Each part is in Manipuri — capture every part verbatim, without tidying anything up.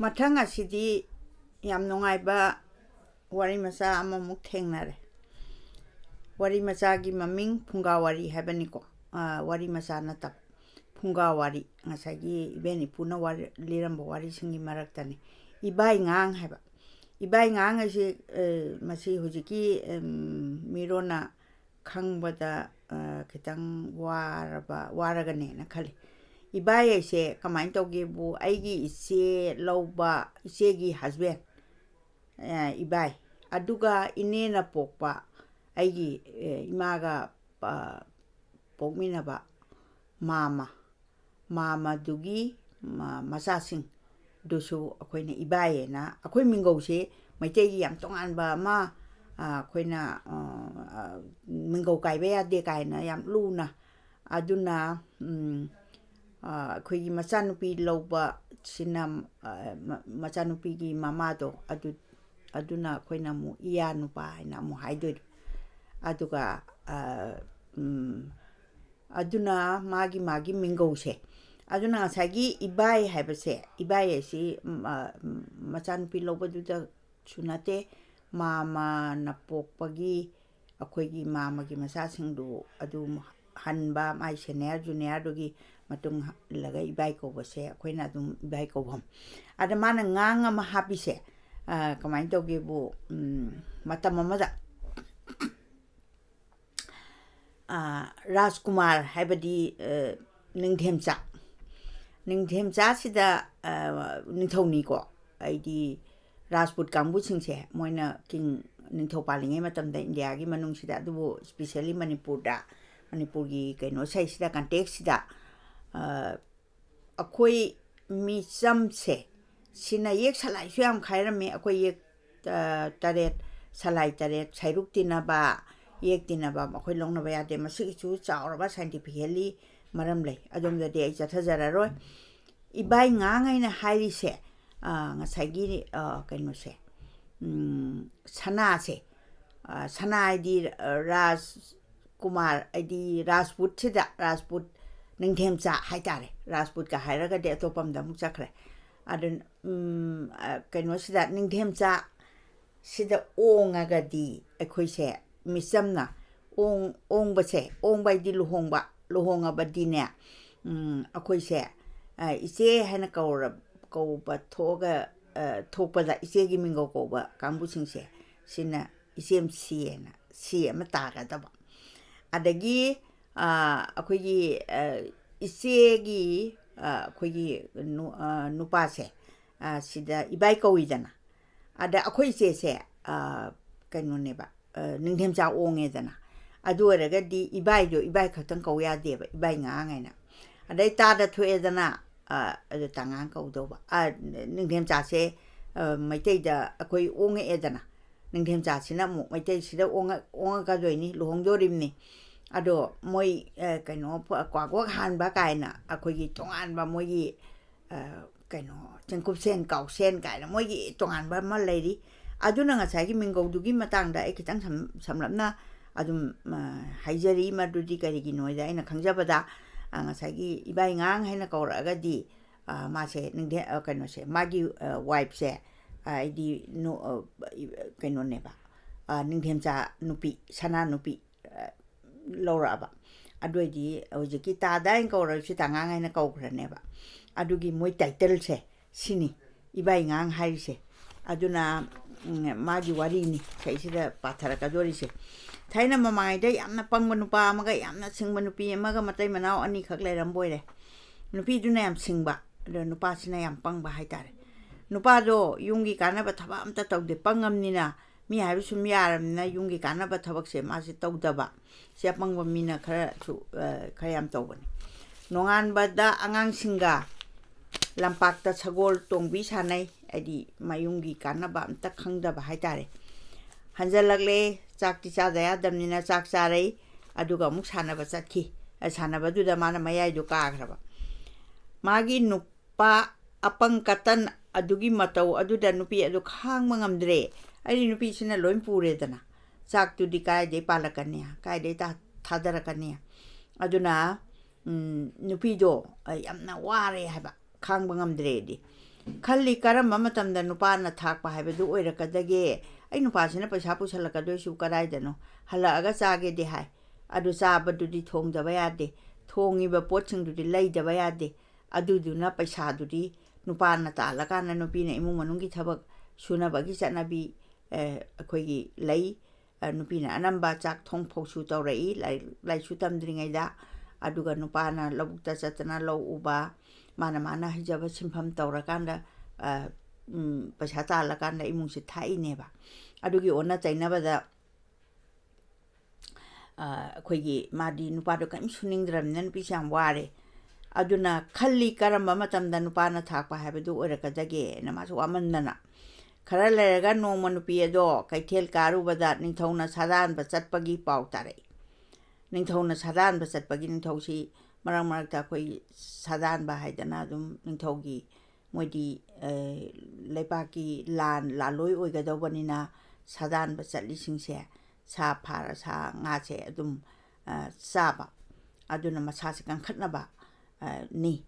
ꯃꯊꯪ ꯑꯁꯤꯗꯤ ꯌꯥꯝ ꯅꯨꯡꯉꯥꯏꯕ ꯋꯥꯔꯤ ꯃꯆꯥ ꯑꯃꯃꯨꯛ ꯊꯦꯡꯅꯔꯦ꯫ ꯋꯥꯔꯤ ꯃꯆꯥꯒꯤ ꯃꯃꯤꯡ ꯐꯨꯡꯒꯥ ꯋꯥꯔꯤ ꯍꯥꯏꯕꯅꯤꯀꯣ꯫ ꯑꯥ, ꯋꯥꯔꯤ ꯃꯆꯥ ꯅꯠꯇꯕ, ꯐꯨꯡꯒꯥ ꯋꯥꯔꯤ, ꯉꯁꯥꯏꯒꯤ ꯏꯕꯦꯟ ꯏꯄꯨꯅ ꯋꯥꯔꯤ, ꯂꯤꯔꯝꯕ ꯋꯥꯔꯤꯁꯤꯡꯒꯤ ꯃꯔꯛꯇꯅꯤ꯫ ꯏꯕꯥꯏ ꯉꯥꯡ ꯍꯥꯏꯕ꯫ ꯏꯕꯥꯏ ꯉꯥꯡ ꯍꯥꯏꯁꯤ, ꯑ, ꯃꯁꯤ ꯍꯧꯖꯤꯛꯀꯤ, ꯎꯝ, ꯃꯤꯔꯣꯟꯅ ꯈꯪꯕꯗ, ꯑ, ꯈꯤꯇꯪ ꯋꯥꯔꯕ, ꯋꯥꯔꯒꯅꯦꯅ ꯈꯜꯂꯤ꯫ ꯏꯕꯥꯏ ꯍꯥꯏꯁꯦ ꯀꯃꯥꯏꯅ ꯇꯧꯒꯦꯕꯨ, ꯑꯩꯒꯤ ꯏꯆꯦ ꯂꯧꯕ, ꯏꯆꯦꯒꯤ husband, ꯑ, ꯏꯕꯥꯏ, ꯑꯗꯨꯒ ꯏꯅꯦꯅ ꯄꯣꯛꯄ ꯑꯩꯒꯤ, ꯑ, ꯏꯃꯥꯒ, ꯑ, ꯄꯣꯛꯃꯤꯟꯅꯕ ꯃꯥꯃ, ꯃꯥꯃꯗꯨꯒꯤ ꯃ-, ꯃꯆꯥꯁꯤꯡꯗꯨꯁꯨ ꯑꯩꯈꯣꯏꯅ ꯏꯕꯥꯏ ꯍꯥꯏꯅ, ꯑꯩꯈꯣꯏ ꯃꯤꯡꯒꯧꯁꯦ ꯃꯩꯇꯩꯒꯤ ꯌꯥꯝ ꯇꯣꯉꯥꯟꯕ ꯑꯃ, ꯑ, ꯑꯩꯈꯣꯏꯅ, ꯑ, ꯑ, ꯃꯤꯡꯒꯧ ꯀꯥꯏꯕ ꯌꯥꯗꯦ ꯀꯥꯏꯅ ꯌꯥꯝ ꯂꯨꯅ, ꯑꯗꯨꯅ, ꯎꯝ, ꯑ, ꯑꯩꯈꯣꯏꯒꯤ ꯃꯆꯥꯅꯨꯄꯤ ꯂꯧꯕꯁꯤꯅ, ꯑ, ꯃ-, ꯃꯆꯥꯅꯨꯄꯤꯒꯤ ꯃꯃꯥꯗꯣ ꯑꯗꯨ, ꯑꯗꯨꯅ ꯑꯩꯈꯣꯏꯅ ꯑꯃꯨꯛ ꯏꯌꯥ ꯅꯨꯄꯥ ꯍꯥꯏꯅ ꯑꯃꯨꯛ ꯍꯥꯏꯗꯣꯏꯅꯤ꯫ ꯑꯗꯨꯒ, ꯑ, ꯎꯝ, ꯑꯗꯨꯅ ꯃꯥꯒꯤ, ꯃꯥꯒꯤ ꯃꯤꯡꯒꯧꯁꯦ꯫ ꯑꯗꯨꯅ ꯉꯁꯥꯏꯒꯤ ꯏꯕꯥꯏ ꯍꯥꯏꯕꯁꯦ, ꯏꯕꯥꯏ ꯍꯥꯏꯁꯤ, ꯎꯝ, ꯑ, ꯎꯝ, ꯃꯆꯥꯅꯨꯄꯤ ꯂꯧꯕꯗꯨꯗꯁꯨ ꯅꯠꯇꯦ, ꯃꯥꯃꯅ ꯄꯣꯛꯄꯒꯤ ꯑꯩꯈꯣꯏꯒꯤ ꯃꯥꯃꯒꯤ ꯃꯆꯥꯁꯤꯡꯗꯨ ꯑꯗꯨꯝ ꯍꯟꯕ, ꯃꯥꯏ senior juniorꯗꯨꯒꯤ ꯃꯇꯨꯡ ꯍꯜꯂꯒ ꯏꯕꯥꯏ ꯀꯧꯕꯁꯦ ꯑꯩꯈꯣꯏꯅ ꯑꯗꯨꯝ ꯏꯕꯥꯏ ꯀꯧꯐꯝ꯫ ꯑꯗ ꯃꯥꯅ ꯉꯥꯡ ꯑꯃ ꯍꯥꯞꯄꯤꯁꯦ, ꯑ, ꯀꯃꯥꯏꯅ ꯇꯧꯒꯦꯕꯨ, ꯎꯝ, ꯃꯇꯝ ꯑꯃꯗ, ꯑ, ꯔꯥꯖꯀꯨꯃꯥꯔ ꯍꯥꯏꯕꯗꯤ, ꯑ, ꯅꯤꯡꯊꯦꯝꯆꯥ, ꯅꯤꯡꯊꯦꯝꯆꯥꯁꯤꯗ, ꯑ, ꯅꯤꯡꯊꯧꯅꯤꯀꯣ, ꯍꯥꯏꯗꯤ ꯔꯥꯖꯄꯨꯠ ꯀꯥꯡꯕꯨꯁꯤꯡꯁꯦ, ꯃꯣꯏꯅ king, ꯅꯤꯡꯊꯧ ꯄꯥꯜꯂꯤꯉꯩ ꯃꯇꯝꯗ ꯏꯟꯗꯤꯌꯥꯒꯤ ꯃꯅꯨꯡꯁꯤꯗ, ꯑꯗꯨꯕꯨ specially ꯃꯅꯤꯄꯨꯔꯗ, ꯃꯅꯤꯄꯨꯔꯒꯤ ꯀꯩꯅꯣ ꯁꯩꯁꯤꯗ, contextꯁꯤꯗ, ꯑ, ꯑꯩꯈꯣꯏ ꯃꯤꯆꯝꯁꯦ, ꯁꯤꯅ ꯌꯦꯛ ꯁꯂꯥꯏꯁꯨ ꯌꯥꯝ ꯈꯥꯏꯔꯝꯃꯤ꯫ ꯑꯩꯈꯣꯏ ꯌꯦꯛ, ꯑ, ꯇꯔꯦꯠ, ꯁꯂꯥꯏ ꯇꯔꯦꯠ, ꯁꯩꯔꯨꯛ ꯇꯤꯟꯅꯕ, ꯌꯦꯛ ꯇꯤꯟꯅꯕ, ꯃꯈꯣꯏ ꯂꯧꯅꯕ ꯌꯥꯗꯦ꯫ ꯃꯁꯤꯒꯤꯁꯨ ꯆꯥꯎꯔꯕ scientifically ꯃꯔꯝ ꯂꯩ꯫ ꯑꯗꯣꯝꯗꯗꯤ ꯑꯩ ꯆꯠꯊꯖꯔꯔꯣꯏ꯫ ꯏꯕꯥꯏ ꯉꯥꯡ ꯍꯥꯏꯅ ꯍꯥꯏꯔꯤꯁꯦ, ꯑ, ꯉꯁꯥꯏꯒꯤ, ꯑ, ꯀꯩꯅꯣꯁꯦ, ꯎꯝ, ꯁꯅꯥꯁꯦ, ꯑ, ꯁꯅꯥ ꯍꯥꯏꯗꯤ, ꯑ, ꯔꯥꯖ ꯀꯨꯃꯥꯔ, ꯍꯥꯏꯗꯤ ꯔꯥꯖꯄꯨꯠꯁꯤꯗ, ꯔꯥꯖꯄꯨꯠ ꯅꯤꯡꯊꯦꯝꯆꯥ ꯍꯥꯏꯇꯥꯔꯦ, ꯔꯥꯖꯄꯨꯠꯀ ꯍꯥꯏꯔꯒꯗꯤ ꯑꯇꯣꯞꯄ ꯑꯃꯗ ꯑꯃꯨꯛ ꯆꯠꯈ꯭ꯔꯦ꯫ ꯑꯗꯨ, ꯎꯝ, ꯑ, ꯀꯩꯅꯣꯁꯤꯗ, ꯅꯤꯡꯊꯦꯝꯆꯥ ꯁꯤꯗ ꯑꯣꯡꯉꯒꯗꯤ ꯑꯩꯈꯣꯏꯁꯦ ꯃꯤꯆꯝꯅ ꯑꯣꯡ-, ꯑꯣꯡꯕꯁꯦ, ꯑꯣꯡꯕ ꯍꯥꯏꯗꯤ ꯂꯨꯍꯣꯡꯕ, ꯂꯨꯍꯣꯡꯉꯕꯗꯤꯅꯦ, ꯎꯝ, ꯑꯩꯈꯣꯏꯁꯦ, ꯑ, ꯏꯆꯦ ꯍꯥꯏꯅ ꯀꯧꯔ-, ꯀꯧꯕ ꯊꯣꯛꯑꯒ, ꯑ, ꯊꯣꯛꯄꯗ ꯏꯆꯦꯒꯤ ꯃꯤꯡꯒꯧ ꯀꯧꯕ ꯀꯥꯡꯕꯨꯁꯤꯡꯁꯦ, ꯁꯤꯅ ꯏꯆꯦꯝꯁꯤ ꯍꯥꯏꯅ ꯁꯤ ꯑꯃ ꯇꯥꯒꯗꯕ꯫ ꯑꯗꯒꯤ, ꯑ, ꯑꯩꯈꯣꯏꯒꯤ, ꯑ, ꯏꯆꯦꯒꯤ, ꯑ, ꯑꯩꯈꯣꯏꯒꯤ ꯅꯨ-, ꯑ, ꯅꯨꯄꯥꯁꯦ, ꯑ, ꯁꯤꯗ ꯏꯕꯥꯏ ꯀꯧꯏꯗꯅ꯫ ꯑꯗ ꯑꯩꯈꯣꯏ ꯏꯆꯦꯁꯦ, ꯑ, ꯀꯩꯅꯣꯅꯦꯕ, ꯑ, ꯅꯤꯡꯊꯦꯝꯆꯥ ꯑꯣꯡꯉꯦꯗꯅ꯫ ꯑꯗꯨ ꯑꯣꯏꯔꯒꯗꯤ ꯏꯕꯥꯏꯗꯣ ꯏꯕꯥꯏ ꯈꯛꯇꯪ ꯀꯧ ꯌꯥꯗꯦꯕ, ꯏꯕꯥꯏ ꯉꯥꯡ ꯍꯥꯏꯅ꯫ ꯑꯗꯩ ꯇꯥꯗ ꯊꯣꯛꯑꯦꯗꯅ, ꯑ, ꯑꯗꯨ ꯇꯥꯉꯥꯡ ꯀꯧꯗꯧꯕ꯫ ꯑ, ꯅꯤꯡꯊꯦꯝꯆꯥꯁꯦ, ꯑ, ꯃꯩꯇꯩꯗ ꯑꯩꯈꯣꯏ ꯑꯣꯡꯉꯛꯑꯦꯗꯅ꯫ ꯅꯤꯡꯊꯦꯝꯆꯥꯁꯤꯅ ꯑꯃꯨꯛ ꯃꯩꯇꯩꯁꯤꯗ ꯑꯣꯡꯉꯛ-, ꯑꯣꯡꯉꯛꯀꯗꯣꯏꯅꯤ, ꯂꯨꯍꯣꯡꯗꯣꯔꯤꯕꯅꯤ꯫ ꯑꯗꯣ ꯃꯣꯏ, ꯑ, ꯀꯩꯅꯣ, ꯄ-, ꯀ꯭ꯋꯥꯛꯀꯣꯛ ꯍꯥꯟꯕ ꯀꯥꯏꯅ ꯑꯩꯈꯣꯏꯒꯤ ꯇꯣꯉꯥꯟꯕ ꯃꯣꯏꯒꯤ, ꯑ, ꯀꯩꯅꯣ, ꯆꯦꯡꯀꯨꯞꯁꯦꯟ, ꯀꯥꯎꯁꯦꯟ ꯀꯥꯏꯅ ꯃꯣꯏꯒꯤ ꯇꯣꯉꯥꯟꯕ ꯑꯃ ꯂꯩꯔꯤ꯫ ꯑꯗꯨꯅ ꯉꯁꯥꯏꯒꯤ ꯃꯤꯡꯒꯧꯗꯨꯒꯤ ꯃꯇꯥꯡꯗ ꯑꯩ ꯈꯤꯇꯪ ꯁꯝ-, ꯁꯝꯂꯞꯅ ꯑꯗꯨꯝ, ꯑ, ꯍꯥꯏꯖꯔꯤ꯫ ꯃꯗꯨꯗꯤ ꯀꯔꯤꯒꯤꯅꯣ ꯍꯥꯏꯗ ꯑꯩꯅ ꯈꯪꯖꯕꯗ, ꯑ, ꯉꯁꯥꯏꯒꯤ ꯏꯕꯥꯏꯉꯥꯡ ꯍꯥꯏꯅ ꯀꯧꯔꯛꯑꯒꯗꯤ, ꯑ, ꯃꯥꯁꯦ ꯅꯤꯡꯊꯦ-, ꯑ, ꯀꯩꯅꯣꯁꯦ, ꯃꯥꯒꯤ, ꯑ, wifeꯁꯦ, ꯑ, ꯍꯥꯏꯗꯤ ꯅꯨ-, ꯑ, ꯏ-, ꯀꯩꯅꯣꯅꯦꯕ, ꯑ, ꯅꯤꯡꯊꯦꯝꯆꯥ ꯅꯨꯄꯤ, ꯁꯅꯥ ꯅꯨꯄꯤ, ꯑ, ꯂꯧꯔꯛꯑꯕ꯫ ꯑꯗꯨ ꯑꯣꯏꯗꯤ ꯍꯧꯖꯤꯛꯀꯤ ꯇꯥꯗ ꯍꯥꯏꯅ ꯀꯧꯔꯁꯨ ꯇꯥꯉꯥꯡ ꯍꯥꯏꯅ ꯀꯧꯈ꯭ꯔꯅꯦꯕ꯫ ꯑꯗꯨꯒꯤ ꯃꯣꯏ titleꯁꯦ ꯁꯤꯅꯤ, ꯏꯕꯥꯏꯉꯥꯡ ꯍꯥꯏꯔꯤꯁꯦ꯫ ꯑꯗꯨꯅ, ꯎꯝ, ꯃꯥꯒꯤ ꯋꯥꯔꯤꯅꯤ ꯁꯤꯗꯩꯁꯤꯗ ꯄꯥꯊꯔꯛꯀꯗꯣꯔꯤꯁꯦ꯫ ꯊꯥꯏꯅ ꯃꯃꯥꯡꯉꯩꯗ ꯌꯥꯝꯅ ꯄꯪꯕ ꯅꯨꯄꯥ ꯑꯃꯒ ꯌꯥꯝꯅ ꯁꯤꯡꯕ ꯅꯨꯄꯤ ꯑꯃꯒ ꯃꯇꯩ ꯃꯅꯥꯎ ꯑꯅꯤꯈꯛ ꯂꯩꯔꯝꯕ ꯑꯣꯏꯔꯦ꯫ ꯅꯨꯄꯤꯗꯨꯅ ꯌꯥꯝ ꯁꯤꯡꯕ, ꯑꯗꯣ ꯅꯨꯄꯥꯁꯤꯅ ꯌꯥꯝ ꯄꯪꯕ ꯍꯥꯏꯇꯥꯔꯦ꯫ ꯅꯨꯄꯥꯗꯣ ꯌꯨꯝꯒꯤ ꯀꯥꯟꯅꯕ ꯊꯕꯛ ꯑꯝꯇ ꯇꯧꯗꯦ, ꯄꯪꯉꯝꯅꯤꯅ꯫ ꯃꯤ ꯍꯥꯏꯕ ꯁꯨꯝ ꯌꯥꯔꯕꯅꯤꯅ ꯌꯨꯝꯒꯤ ꯀꯥꯟꯅꯕ ꯊꯕꯛꯁꯦ ꯃꯥꯁꯦ ꯇꯧꯗꯕ꯫ ꯁꯤ ꯑꯄꯪꯕ ꯃꯤꯅ ꯈꯔꯁꯨ, ꯑ, ꯈꯔ ꯌꯥꯝ ꯇꯧꯕꯅꯤ꯫ ꯅꯣꯡꯉꯥꯟꯕꯗ ꯑꯉꯥꯡꯁꯤꯡꯒ ꯂꯝꯄꯥꯛꯇ ꯁꯒꯣꯜ ꯇꯣꯡꯕꯤ ꯁꯥꯟꯅꯩ, ꯍꯥꯏꯗꯤ ꯃꯌꯨꯝꯒꯤ ꯀꯥꯟꯅꯕ ꯑꯝꯇ ꯈꯪꯗꯕ ꯍꯥꯏꯇꯥꯔꯦ꯫ ꯍꯟꯖꯜꯂꯛꯂꯦ, ꯆꯥꯛꯇꯤ ꯆꯥꯗ ꯌꯥꯗꯕꯅꯤꯅ ꯆꯥꯛ ꯆꯥꯔꯩ, ꯑꯗꯨꯒ ꯑꯃꯨꯛ ꯁꯥꯟꯅꯕ ꯆꯠꯈꯤ꯫ ꯑ, ꯁꯥꯟꯅꯕꯗꯨꯗ ꯃꯥꯅ ꯃꯌꯥꯏꯗꯣ ꯀꯥꯈ꯭ꯔꯕ꯫ ꯃꯥꯒꯤ ꯅꯨꯄꯥ ꯑꯄꯪ ꯀꯇꯟ ꯑꯗꯨꯒꯤ ꯃꯇꯧ ꯑꯗꯨꯗ ꯅꯨꯄꯤ ꯑꯗꯨ ꯈꯥꯡꯕ ꯉꯝꯗ꯭ꯔꯦ꯫ ꯑꯩꯗꯤ ꯅꯨꯄꯤꯁꯤꯅ ꯂꯣꯏ ꯄꯨꯔꯦꯗꯅ, ꯆꯥꯛꯇꯨꯗꯤ ꯀꯥꯏꯗꯩ ꯄꯥꯜꯂꯛꯀꯅꯤ, ꯀꯥꯏꯗꯩ ꯇꯥ-, ꯊꯥꯗꯔꯛꯀꯅꯤ? ꯑꯗꯨꯅ, ꯎꯝ, ꯅꯨꯄꯤꯗꯣ, ꯑ, ꯌꯥꯝꯅ ꯋꯥꯔꯦ ꯍꯥꯏꯕ, ꯈꯥꯡꯕ ꯉꯝꯗ꯭ꯔꯦꯗꯤ꯫ ꯈꯜꯂꯤ, ꯀꯔꯝꯕ ꯃꯇꯝꯗ ꯅꯨꯄꯥꯅ ꯊꯥꯛꯄ ꯍꯥꯏꯕꯗꯨ ꯑꯣꯏꯔꯛꯀꯗꯒꯦ? ꯑꯩ ꯅꯨꯄꯥꯁꯤꯅ ꯄꯩꯁꯥ ꯄꯨꯁꯜꯂꯛꯀꯗꯣꯏꯁꯨ ꯀꯗꯥꯏꯗꯅꯣ? ꯍꯜꯂꯛꯑꯒ ꯆꯥꯒꯦꯗꯤ ꯍꯥꯏ, ꯑꯗꯨ ꯆꯥꯕꯗꯨꯗꯤ ꯊꯣꯡꯗꯕ ꯌꯥꯗꯦ, ꯊꯣꯡꯉꯤꯕ ꯄꯣꯠꯁꯤꯡꯗꯨꯗꯤ ꯂꯩꯗꯕ ꯌꯥꯗꯦ꯫ ꯑꯗꯨꯗꯨꯅ ꯄꯩꯁꯥꯗꯨꯗꯤ ꯅꯨꯄꯥꯅ ꯇꯥꯜꯂꯀꯥꯟꯗ ꯅꯨꯄꯤꯅ ꯏꯃꯨꯡ ꯃꯅꯨꯡꯒꯤ ꯊꯕꯛ ꯁꯨꯅꯕꯒꯤ ꯆꯠꯅꯕꯤ, ꯑꯦ, ꯑꯩꯈꯣꯏꯒꯤ ꯂꯩ꯫ ꯑ, ꯅꯨꯄꯤꯅ ꯑꯅꯝꯕ ꯆꯥꯛ ꯊꯣꯡ ꯐꯥꯎꯁꯨ ꯇꯧꯔꯛꯏ, ꯂꯥꯏꯔꯤꯛ ꯂꯥꯏꯁꯨ ꯇꯝꯗ꯭ꯔꯤꯉꯩꯗ꯫ ꯑꯗꯨꯒ ꯅꯨꯄꯥꯅ ꯂꯧꯕꯨꯛꯇ ꯆꯠꯇꯅ ꯂꯧ ꯎꯕ, ꯃꯥꯅ ꯃꯥꯅ ꯍꯩꯖꯕ ꯁꯤꯟꯐꯝ ꯇꯧꯔꯀꯥꯟꯗ, ꯑ, ꯎꯝ, ꯄꯩꯁꯥ ꯇꯥꯜꯂꯀꯥꯟꯗ ꯏꯃꯨꯡꯁꯦ ꯊꯥꯛꯏꯅꯦꯕ꯫ ꯑꯗꯨꯒꯤ ꯑꯣꯟꯅ ꯇꯩꯅꯕꯗ, ꯑ, ꯑꯩꯈꯣꯏꯒꯤ ꯃꯥꯗꯤ ꯅꯨꯄꯥꯗꯣ ꯀꯔꯤꯝ ꯁꯨꯅꯤꯡꯗ꯭ꯔꯕꯅꯤꯅ ꯅꯨꯄꯤꯁꯦ ꯌꯥꯝ ꯋꯥꯔꯦ꯫ ꯑꯗꯨꯅ ꯈꯜꯂꯤ, ꯀꯔꯝꯕ ꯃꯇꯝꯗ ꯅꯨꯄꯥꯅ ꯊꯥꯛꯄ ꯍꯥꯏꯕꯗꯨ ꯑꯣꯏꯔꯛꯀꯗꯒꯦꯅ ꯃꯥꯁꯨ ꯋꯥꯃꯟꯗꯅ꯫ ꯈꯔ ꯂꯩꯔꯒ ꯅꯣꯡꯃ ꯅꯨꯄꯤ ꯑꯗꯣ ꯀꯩꯊꯦꯜ ꯀꯥꯔꯨꯕꯗ ꯅꯤꯡꯊꯧꯅ ꯁꯥꯗꯥꯟꯕ ꯆꯠꯄꯒꯤ ꯄꯥꯎ ꯇꯥꯔꯛꯏ꯫ ꯅꯤꯡꯊꯧꯅ ꯁꯥꯗꯥꯟꯕ ꯆꯠꯄꯒꯤ, ꯅꯤꯡꯊꯧꯁꯤ ꯃꯔꯛ ꯃꯔꯛꯇ ꯑꯩꯈꯣꯏ ꯁꯥꯗꯥꯟꯕ ꯍꯥꯏꯗꯅ ꯑꯗꯨꯝ ꯅꯤꯡꯊꯧꯒꯤ, ꯃꯣꯏꯗꯤ, ꯑ, ꯂꯩꯕꯥꯛꯀꯤ ꯂꯥꯟ, ꯂꯥꯜꯂꯣꯏ ꯑꯣꯏꯒꯗꯧꯕꯅꯤꯅ ꯁꯥꯗꯥꯟꯕ ꯆꯠꯂꯤꯁꯤꯡꯁꯦ ꯁꯥ ꯐꯥꯔ, ꯁꯥ ꯉꯥꯁꯦ ꯑꯗꯨꯝ, ꯑ, ꯆꯥꯕ꯫ ꯑꯗꯨꯅ ꯃꯁꯥꯁꯦ ꯀꯟꯈꯠꯅꯕ, ꯑ, ꯅꯤ꯫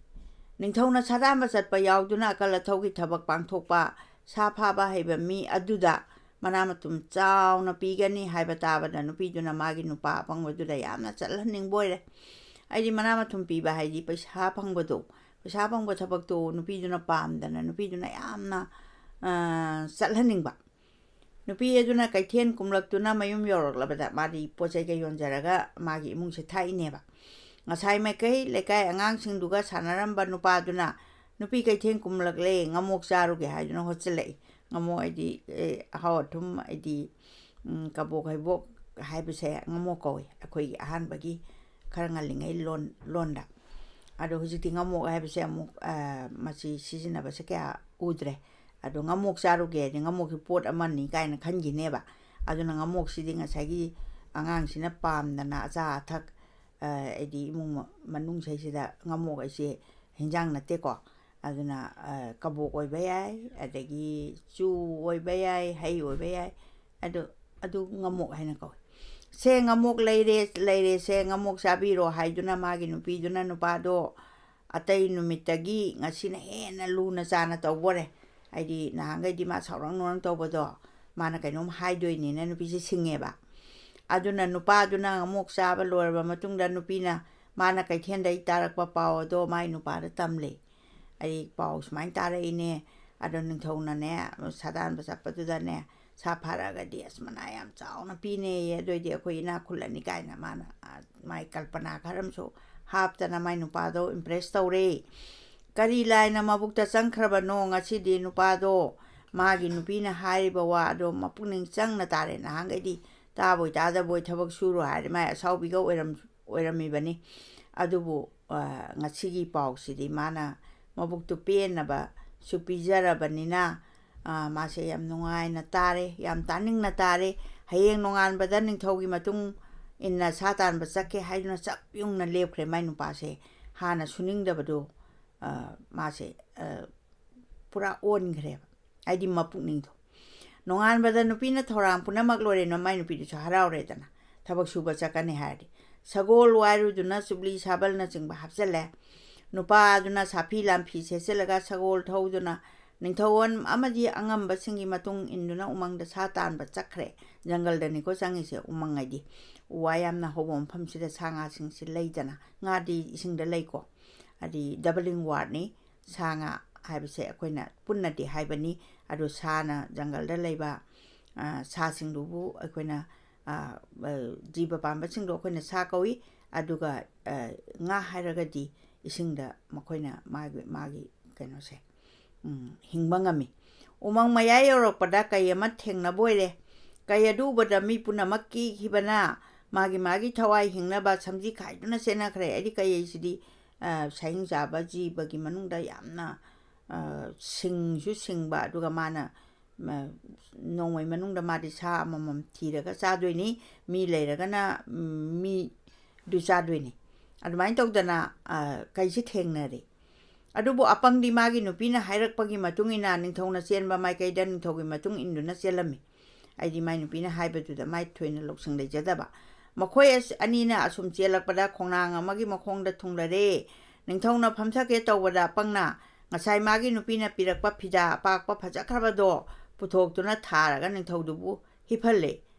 ꯅꯤꯡꯊꯧꯅ ꯁꯥꯗꯥꯟꯕ ꯆꯠꯄ ꯌꯥꯎꯗꯨꯅ ꯑꯀꯜ ꯑꯊꯧꯒꯤ ꯊꯕꯛ ꯄꯥꯡꯊꯣꯛꯄ, ꯁꯥ ꯐꯥꯕ ꯍꯩꯕ ꯃꯤ ꯑꯗꯨꯗ ꯃꯅꯥ ꯃꯊꯨꯝ ꯆꯥꯎꯅ ꯄꯤꯒꯅꯤ ꯍꯥꯏꯕ ꯇꯥꯕꯗ ꯅꯨꯄꯤꯗꯨꯅ ꯃꯥꯒꯤ ꯅꯨꯄꯥ ꯑꯄꯪꯕꯗꯨꯗ ꯌꯥꯝꯅ ꯆꯠꯍꯟꯅꯤꯡꯕ ꯑꯣꯏꯔꯦ꯫ ꯑꯩꯗꯤ ꯃꯅꯥ ꯃꯊꯨꯝ ꯄꯤꯕ ꯍꯥꯏꯗꯤ ꯄꯩꯁꯥ ꯐꯪꯕꯗꯣ, ꯄꯩꯁꯥ ꯐꯪꯕ ꯊꯕꯛꯇꯣ ꯅꯨꯄꯤꯗꯨꯅ ꯄꯥꯝꯗꯅ ꯅꯨꯄꯤꯗꯨꯅ ꯌꯥꯝꯅ, ꯑ, ꯆꯠꯍꯟꯅꯤꯡꯕ꯫ ꯅꯨꯄꯤ ꯑꯗꯨꯅ ꯀꯩꯊꯦꯜ ꯀꯨꯝꯂꯛꯇꯨꯅ ꯃꯌꯨꯝ ꯌꯧꯔꯛꯂꯕꯗ ꯃꯥꯗꯤ ꯄꯣꯠ ꯆꯩꯒ ꯌꯣꯟꯖꯔꯒ ꯃꯥꯒꯤ ꯏꯃꯨꯡꯁꯦ ꯊꯥꯛꯏꯅꯦꯕ꯫ ꯉꯁꯥꯏ ꯃꯥꯏꯀꯩ ꯂꯩꯀꯥꯏ ꯑꯉꯥꯡꯁꯤꯡꯗꯨꯒ ꯁꯥꯟꯅꯔꯝꯕ ꯅꯨꯄꯥꯗꯨꯅ ꯅꯨꯄꯤ ꯀꯩꯊꯦꯜ ꯀꯨꯝꯂꯛꯂꯦ, ꯉꯃꯣꯛ ꯆꯥꯔꯨꯒꯦ ꯍꯥꯏꯗꯨꯅ ꯍꯣꯠꯆꯜꯂꯛꯏ꯫ ꯉꯃꯣꯛ ꯍꯥꯏꯗꯤ, ꯑꯦ, ꯑꯍꯥꯎ ꯑꯊꯨꯝ ꯍꯥꯏꯗꯤ, ꯎꯝ, ꯀꯕꯣꯛ ꯍꯩꯕꯣꯛ ꯍꯥꯏꯕꯁꯦ ꯉꯃꯣꯛ ꯀꯧꯏ ꯑꯩꯈꯣꯏꯒꯤ ꯑꯍꯥꯟꯕꯒꯤ ꯈꯔ ꯉꯜꯂꯤꯉꯩ ꯂꯣꯟ, ꯂꯣꯟꯗ꯫ ꯑꯗꯣ ꯍꯧꯖꯤꯛꯇꯤ ꯉꯃꯣꯛ ꯍꯥꯏꯕꯁꯦ ꯑꯃꯨꯛ, ꯑ, ꯃꯁꯤ ꯁꯤꯖꯤꯟꯅꯕꯁꯦ ꯀꯌꯥ ꯎꯗ꯭ꯔꯦ꯫ ꯑꯗꯣ ꯉꯃꯣꯛ ꯆꯥꯔꯨꯒꯦ ꯍꯥꯏꯗꯤ ꯉꯃꯣꯛꯁꯤ ꯄꯣꯠ ꯑꯃꯅꯤ ꯀꯥꯏꯅ ꯈꯟꯈꯤꯅꯦꯕ꯫ ꯑꯗꯨꯅ ꯉꯃꯣꯛꯁꯤꯗꯤ ꯉꯁꯥꯏꯒꯤ ꯑꯉꯥꯡꯁꯤꯅ ꯄꯥꯝꯗꯅ ꯑꯆꯥ ꯑꯊꯛ, ꯑ, ꯍꯥꯏꯗꯤ ꯏꯃꯨꯡ ꯃ-, ꯃꯅꯨꯡꯁꯤꯗꯩꯁꯤꯗ ꯉꯃꯣꯛ ꯍꯥꯏꯁꯦ ꯍꯤꯟꯖꯥꯡ ꯅꯠꯇꯦꯀꯣ꯫ ꯑꯗꯨꯅ, ꯑ, ꯀꯕꯣꯛ ꯑꯣꯏꯕ ꯌꯥꯏ, ꯑꯗꯒꯤ ꯆꯨ ꯑꯣꯏꯕ ꯌꯥꯏ, ꯍꯩ ꯑꯣꯏꯕ ꯌꯥꯏ, ꯑꯗꯨ, ꯑꯗꯨ ꯉꯃꯣꯛ ꯍꯥꯏꯅ ꯀꯧꯏ꯫ "ꯁꯦ ꯉꯃꯣꯛ ꯂꯩꯔꯦ, ꯂꯩꯔꯦ, ꯁꯦ ꯉꯃꯣꯛ ꯆꯥꯕꯤꯔꯣ" ꯍꯥꯏꯗꯨꯅ ꯃꯥꯒꯤ ꯅꯨꯄꯤꯗꯨꯅ ꯅꯨꯄꯥꯗꯣ ꯑꯇꯩ ꯅꯨꯃꯤꯠꯇꯒꯤ ꯉꯁꯤꯅ ꯍꯦꯟꯅ ꯂꯨꯅ ꯆꯥꯅ ꯇꯧꯕꯣꯔꯦ꯫ ꯍꯥꯏꯗꯤ ꯅꯍꯥꯟꯈꯩꯗꯤ ꯃꯥ ꯁꯥꯎꯔꯪ ꯅꯣꯔꯪ ꯇꯧꯕꯗꯣ, ꯃꯥꯅ ꯀꯩꯅꯣꯝ ꯍꯥꯏꯗꯣꯏꯅꯦꯅ ꯅꯨꯄꯤꯁꯦ ꯁꯤꯡꯉꯦꯕ꯫ ꯑꯗꯨꯅ ꯅꯨꯄꯥꯗꯨꯅ ꯑꯃꯨꯛ ꯆꯥꯕ ꯂꯣꯏꯔꯕ ꯃꯇꯨꯡꯗ ꯅꯨꯄꯤꯅ, ꯃꯥꯅ ꯀꯩꯊꯦꯜꯗꯒꯤ ꯇꯥꯔꯛꯄ ꯄꯥꯎ ꯑꯗꯣ ꯃꯥꯏ ꯅꯨꯄꯥꯗ ꯇꯝꯂꯦ꯫ "ꯑꯩ ꯄꯥꯎ ꯁꯨꯃꯥꯏꯅ ꯇꯥꯔꯛꯏꯅꯦ, ꯑꯗꯣ ꯅꯤꯡꯊꯧꯅꯅꯦ, ꯁꯥ ꯇꯥꯟꯕ ꯆꯠꯄꯗꯨꯗꯅꯦ, ꯁꯥ ꯐꯥꯔꯛꯑꯒꯗꯤ ꯑꯁ ꯃꯅꯥ ꯌꯥꯝ ꯆꯥꯎꯅ ꯄꯤꯅꯦꯌꯦ, ꯑꯗꯨꯑꯣꯏꯗꯤ ꯑꯩꯈꯣꯏ ꯏꯅꯥꯛ ꯈꯨꯜꯂꯅꯤ" ꯀꯥꯏꯅ ꯃꯥꯅ, ꯑ, ꯃꯥꯏ ꯀꯜꯄꯅꯥ ꯈꯔ ꯑꯃꯁꯨ ꯍꯥꯞꯇꯅ ꯃꯥꯏ ꯅꯨꯄꯥꯗꯣ ꯏꯝꯄ꯭ꯔꯦꯁ ꯇꯧꯔꯦ꯫ ꯀꯔꯤ ꯂꯥꯏꯅ ꯃꯕꯨꯛꯇ ꯆꯪꯈ꯭ꯔꯕꯅꯣ ꯉꯁꯤꯗꯤ ꯅꯨꯄꯥꯗꯣ? ꯃꯥꯒꯤ ꯅꯨꯄꯤꯅ ꯍꯥꯏꯔꯤꯕ ꯋꯥ ꯑꯗꯣ ꯃꯄꯨꯛꯅꯤꯡ ꯆꯪꯅ ꯇꯥꯔꯦ꯫ ꯅꯍꯥꯟꯈꯩꯗꯤ ꯇꯥꯕꯣꯏ ꯇꯥꯗꯕꯣꯏ ꯊꯕꯛ ꯁꯨꯔꯣ ꯍꯥꯏꯔꯗꯤ ꯃꯥꯏ ꯑꯁꯥꯎꯕꯤꯒ ꯑꯣꯏꯔꯝ-, ꯑꯣꯏꯔꯝꯃꯤꯕꯅꯤ꯫ ꯑꯗꯨꯕꯨ, ꯑ, ꯉꯁꯤꯒꯤ ꯄꯥꯎꯁꯤꯗꯤ ꯃꯥꯅ ꯃꯕꯨꯛꯇꯨ ꯄꯦꯟꯅꯕꯁꯨ ꯄꯤꯖꯔꯕꯅꯤꯅ, ꯑ, ꯃꯥꯁꯦ ꯌꯥꯝ ꯅꯨꯡꯉꯥꯏꯅ ꯇꯥꯔꯦ, ꯌꯥꯝ ꯇꯥꯅꯤꯡꯅ ꯇꯥꯔꯦ꯫ ꯍꯌꯦꯡ ꯅꯣꯡꯉꯥꯟꯕꯗ ꯅꯤꯡꯊꯧꯒꯤ ꯃꯇꯨꯡ ꯏꯟꯅ ꯁꯥ ꯇꯥꯟꯕ ꯆꯠꯀꯦ ꯍꯥꯏꯗꯨꯅ ꯆꯞ ꯌꯨꯡꯅ ꯂꯦꯞꯈ꯭ꯔꯦ ꯃꯥꯏ ꯅꯨꯄꯥꯁꯦ꯫ ꯍꯥꯟꯅ ꯁꯨꯅꯤꯡꯗꯕꯗꯣ, ꯑ, ꯃꯥꯁꯦ, ꯑ, ꯄꯨꯔꯥ ꯑꯣꯟꯈ꯭ꯔꯦꯕ꯫ ꯍꯥꯏꯗꯤ ꯃꯄꯨꯛꯅꯤꯡꯗꯣ꯫ ꯅꯣꯡꯉꯥꯟꯕꯗ ꯅꯨꯄꯤꯅ ꯊꯧꯔꯥꯡ ꯄꯨꯝꯅꯃꯛ ꯂꯣꯏꯔꯦꯅ ꯃꯥꯏ ꯅꯨꯄꯤꯗꯨꯁꯨ ꯍꯔꯥꯎꯔꯦꯗꯅ꯫ ꯊꯕꯛ ꯁꯨꯕ ꯆꯠꯀꯅꯤ ꯍꯥꯏꯔꯗꯤ꯫ ꯁꯒꯣꯜ ꯋꯥꯏꯔꯨꯗꯨꯅ ꯆꯨꯞꯂꯤ ꯁꯥꯕꯜꯅꯆꯤꯡꯕ ꯍꯥꯞꯆꯜꯂꯦ꯫ ꯅꯨꯄꯥꯗꯨꯅ ꯁꯥꯐꯤ ꯂꯥꯝꯐꯤ ꯁꯦꯠꯆꯜꯂꯒ ꯁꯒꯣꯜ ꯊꯧꯗꯨꯅ ꯅꯤꯡꯊꯧ ꯑꯃꯗꯤ ꯑꯉꯝꯕꯁꯤꯡꯒꯤ ꯃꯇꯨꯡ ꯏꯟꯗꯨꯅ ꯎꯃꯪꯗ ꯁꯥ ꯇꯥꯟꯕ ꯆꯠꯈ꯭ꯔꯦ꯫ ꯖꯪꯒꯜꯗꯅꯤꯀꯣ ꯆꯪꯉꯤꯁꯦ, ꯎꯃꯪ ꯍꯥꯏꯗꯤ ꯎ ꯋꯥ ꯌꯥꯝꯅ ꯍꯧꯕ ꯃꯐꯝꯁꯤꯗ ꯁꯥ ꯉꯥꯁꯤꯡꯁꯤ ꯂꯩꯗꯅ, ꯉꯥꯗꯤ ꯏꯁꯤꯡꯗ ꯂꯩꯀꯣ, ꯍꯥꯏꯗꯤ ꯗꯕꯂꯤꯡ ꯋꯥꯔꯗꯅꯤ꯫ ꯁꯥ ꯉꯥ ꯍꯥꯏꯕꯁꯦ ꯑꯩꯈꯣꯏꯅ ꯄꯨꯟꯅꯗꯤ ꯍꯥꯏꯕꯅꯤ, ꯑꯗꯨ ꯁꯥꯅ ꯖꯪꯒꯜꯗ ꯂꯩꯕ, ꯑ, ꯁꯥꯁꯤꯡꯗꯨꯕꯨ ꯑꯩꯈꯣꯏꯅ, ꯑ, ꯑ, ꯖꯤꯕ ꯄꯥꯟꯕꯁꯤꯡꯗꯣ ꯑꯩꯈꯣꯏꯅ ꯁꯥ ꯀꯧꯏ꯫ ꯑꯗꯨꯒ, ꯑ, ꯉꯥ ꯍꯥꯏꯔꯒꯗꯤ ꯏꯁꯤꯡꯗ ꯃꯈꯣꯏꯅ ꯃꯥꯒꯤ, ꯃꯥꯒꯤ ꯀꯩꯅꯣꯁꯦ, ꯎꯝ, ꯍꯤꯡꯕ ꯉꯝꯃꯤ꯫ ꯎꯃꯪ ꯃꯌꯥꯏ ꯌꯧꯔꯛꯄꯗ ꯀꯩ ꯑꯃ ꯊꯦꯡꯅꯕ ꯑꯣꯏꯔꯦ꯫ ꯀꯩ ꯑꯗꯨ ꯎꯕꯗ ꯃꯤ ꯄꯨꯝꯅꯃꯛ ꯀꯤꯈꯤꯕꯅ ꯃꯥꯒꯤ ꯃꯥꯒꯤ ꯊꯋꯥꯏ ꯍꯤꯡꯅꯕ ꯁꯝꯖꯤ ꯈꯥꯏꯗꯨꯅ ꯆꯦꯟꯅꯈ꯭ꯔꯦ꯫ ꯍꯥꯏꯗꯤ ꯀꯩ ꯍꯥꯏꯁꯤꯗꯤ, ꯑ, ꯁꯥꯍꯤꯡ ꯆꯥꯕ ꯖꯤꯕꯒꯤ ꯃꯅꯨꯡꯗ ꯌꯥꯝꯅ, ꯑ, ꯁꯤꯡꯁꯨ ꯁꯤꯡꯕ, ꯑꯗꯨꯒ ꯃꯥꯅ, ꯃ-, ꯅꯣꯡꯃꯩ ꯃꯅꯨꯡꯗ ꯃꯥꯗꯤ ꯁꯥ ꯑꯃꯃꯝ ꯊꯤꯔꯒ ꯆꯥꯗꯣꯏꯅꯤ, ꯃꯤ ꯂꯩꯔꯒꯅ, ꯎꯝ, ꯃꯤꯗꯨ ꯆꯥꯗꯣꯏꯅꯤ꯫ ꯑꯗꯨꯃꯥꯏꯅ ꯇꯧꯗꯅ, ꯑ, ꯀꯩꯁꯤ ꯊꯦꯡꯅꯔꯦ꯫ ꯑꯗꯨꯕꯨ ꯑꯄꯪꯗꯤ ꯃꯥꯒꯤ ꯅꯨꯄꯤꯅ ꯍꯥꯏꯔꯛꯄꯒꯤ ꯃꯇꯨꯡ ꯏꯟꯅ ꯅꯤꯡꯊꯧꯅ ꯆꯦꯟꯕ ꯃꯥꯏꯀꯩꯗ ꯅꯤꯡꯊꯧꯒꯤ ꯃꯇꯨꯡ ꯏꯟꯗꯨꯅ ꯆꯦꯜꯂꯝꯃꯤ꯫ ꯍꯥꯏꯗꯤ ꯃꯥꯏ ꯅꯨꯄꯤꯅ ꯍꯥꯏꯕꯗꯨꯗ ꯃꯥꯏ ꯊꯣꯏꯅ ꯂꯧꯁꯤꯡ ꯂꯩꯖꯗꯕ꯫ ꯃꯈꯣꯏ ꯑꯁ-, ꯑꯅꯤꯅ ꯑꯁꯨꯝ ꯆꯦꯜꯂꯛꯄꯗ ꯈꯣꯡꯅꯥꯡ ꯑꯃꯒꯤ ꯃꯈꯣꯡꯗ ꯊꯨꯡꯂꯔꯦ꯫ ꯅꯤꯡꯊꯧꯅ ꯐꯝꯊꯒꯦ ꯇꯧꯕꯗ ꯑꯄꯪꯅ ꯉꯁꯥꯏ ꯃꯥꯒꯤ ꯅꯨꯄꯤꯅ ꯄꯤꯔꯛꯄ ꯐꯤꯗꯥ ꯑꯄꯥꯛꯄ ꯐꯖꯈ꯭ꯔꯕꯗꯣ ꯄꯨꯊꯣꯛꯇꯨꯅ ꯊꯥꯔꯒ ꯅꯤꯡꯊꯧꯗꯨꯕꯨ ꯍꯤꯞꯍꯜꯂꯦ꯫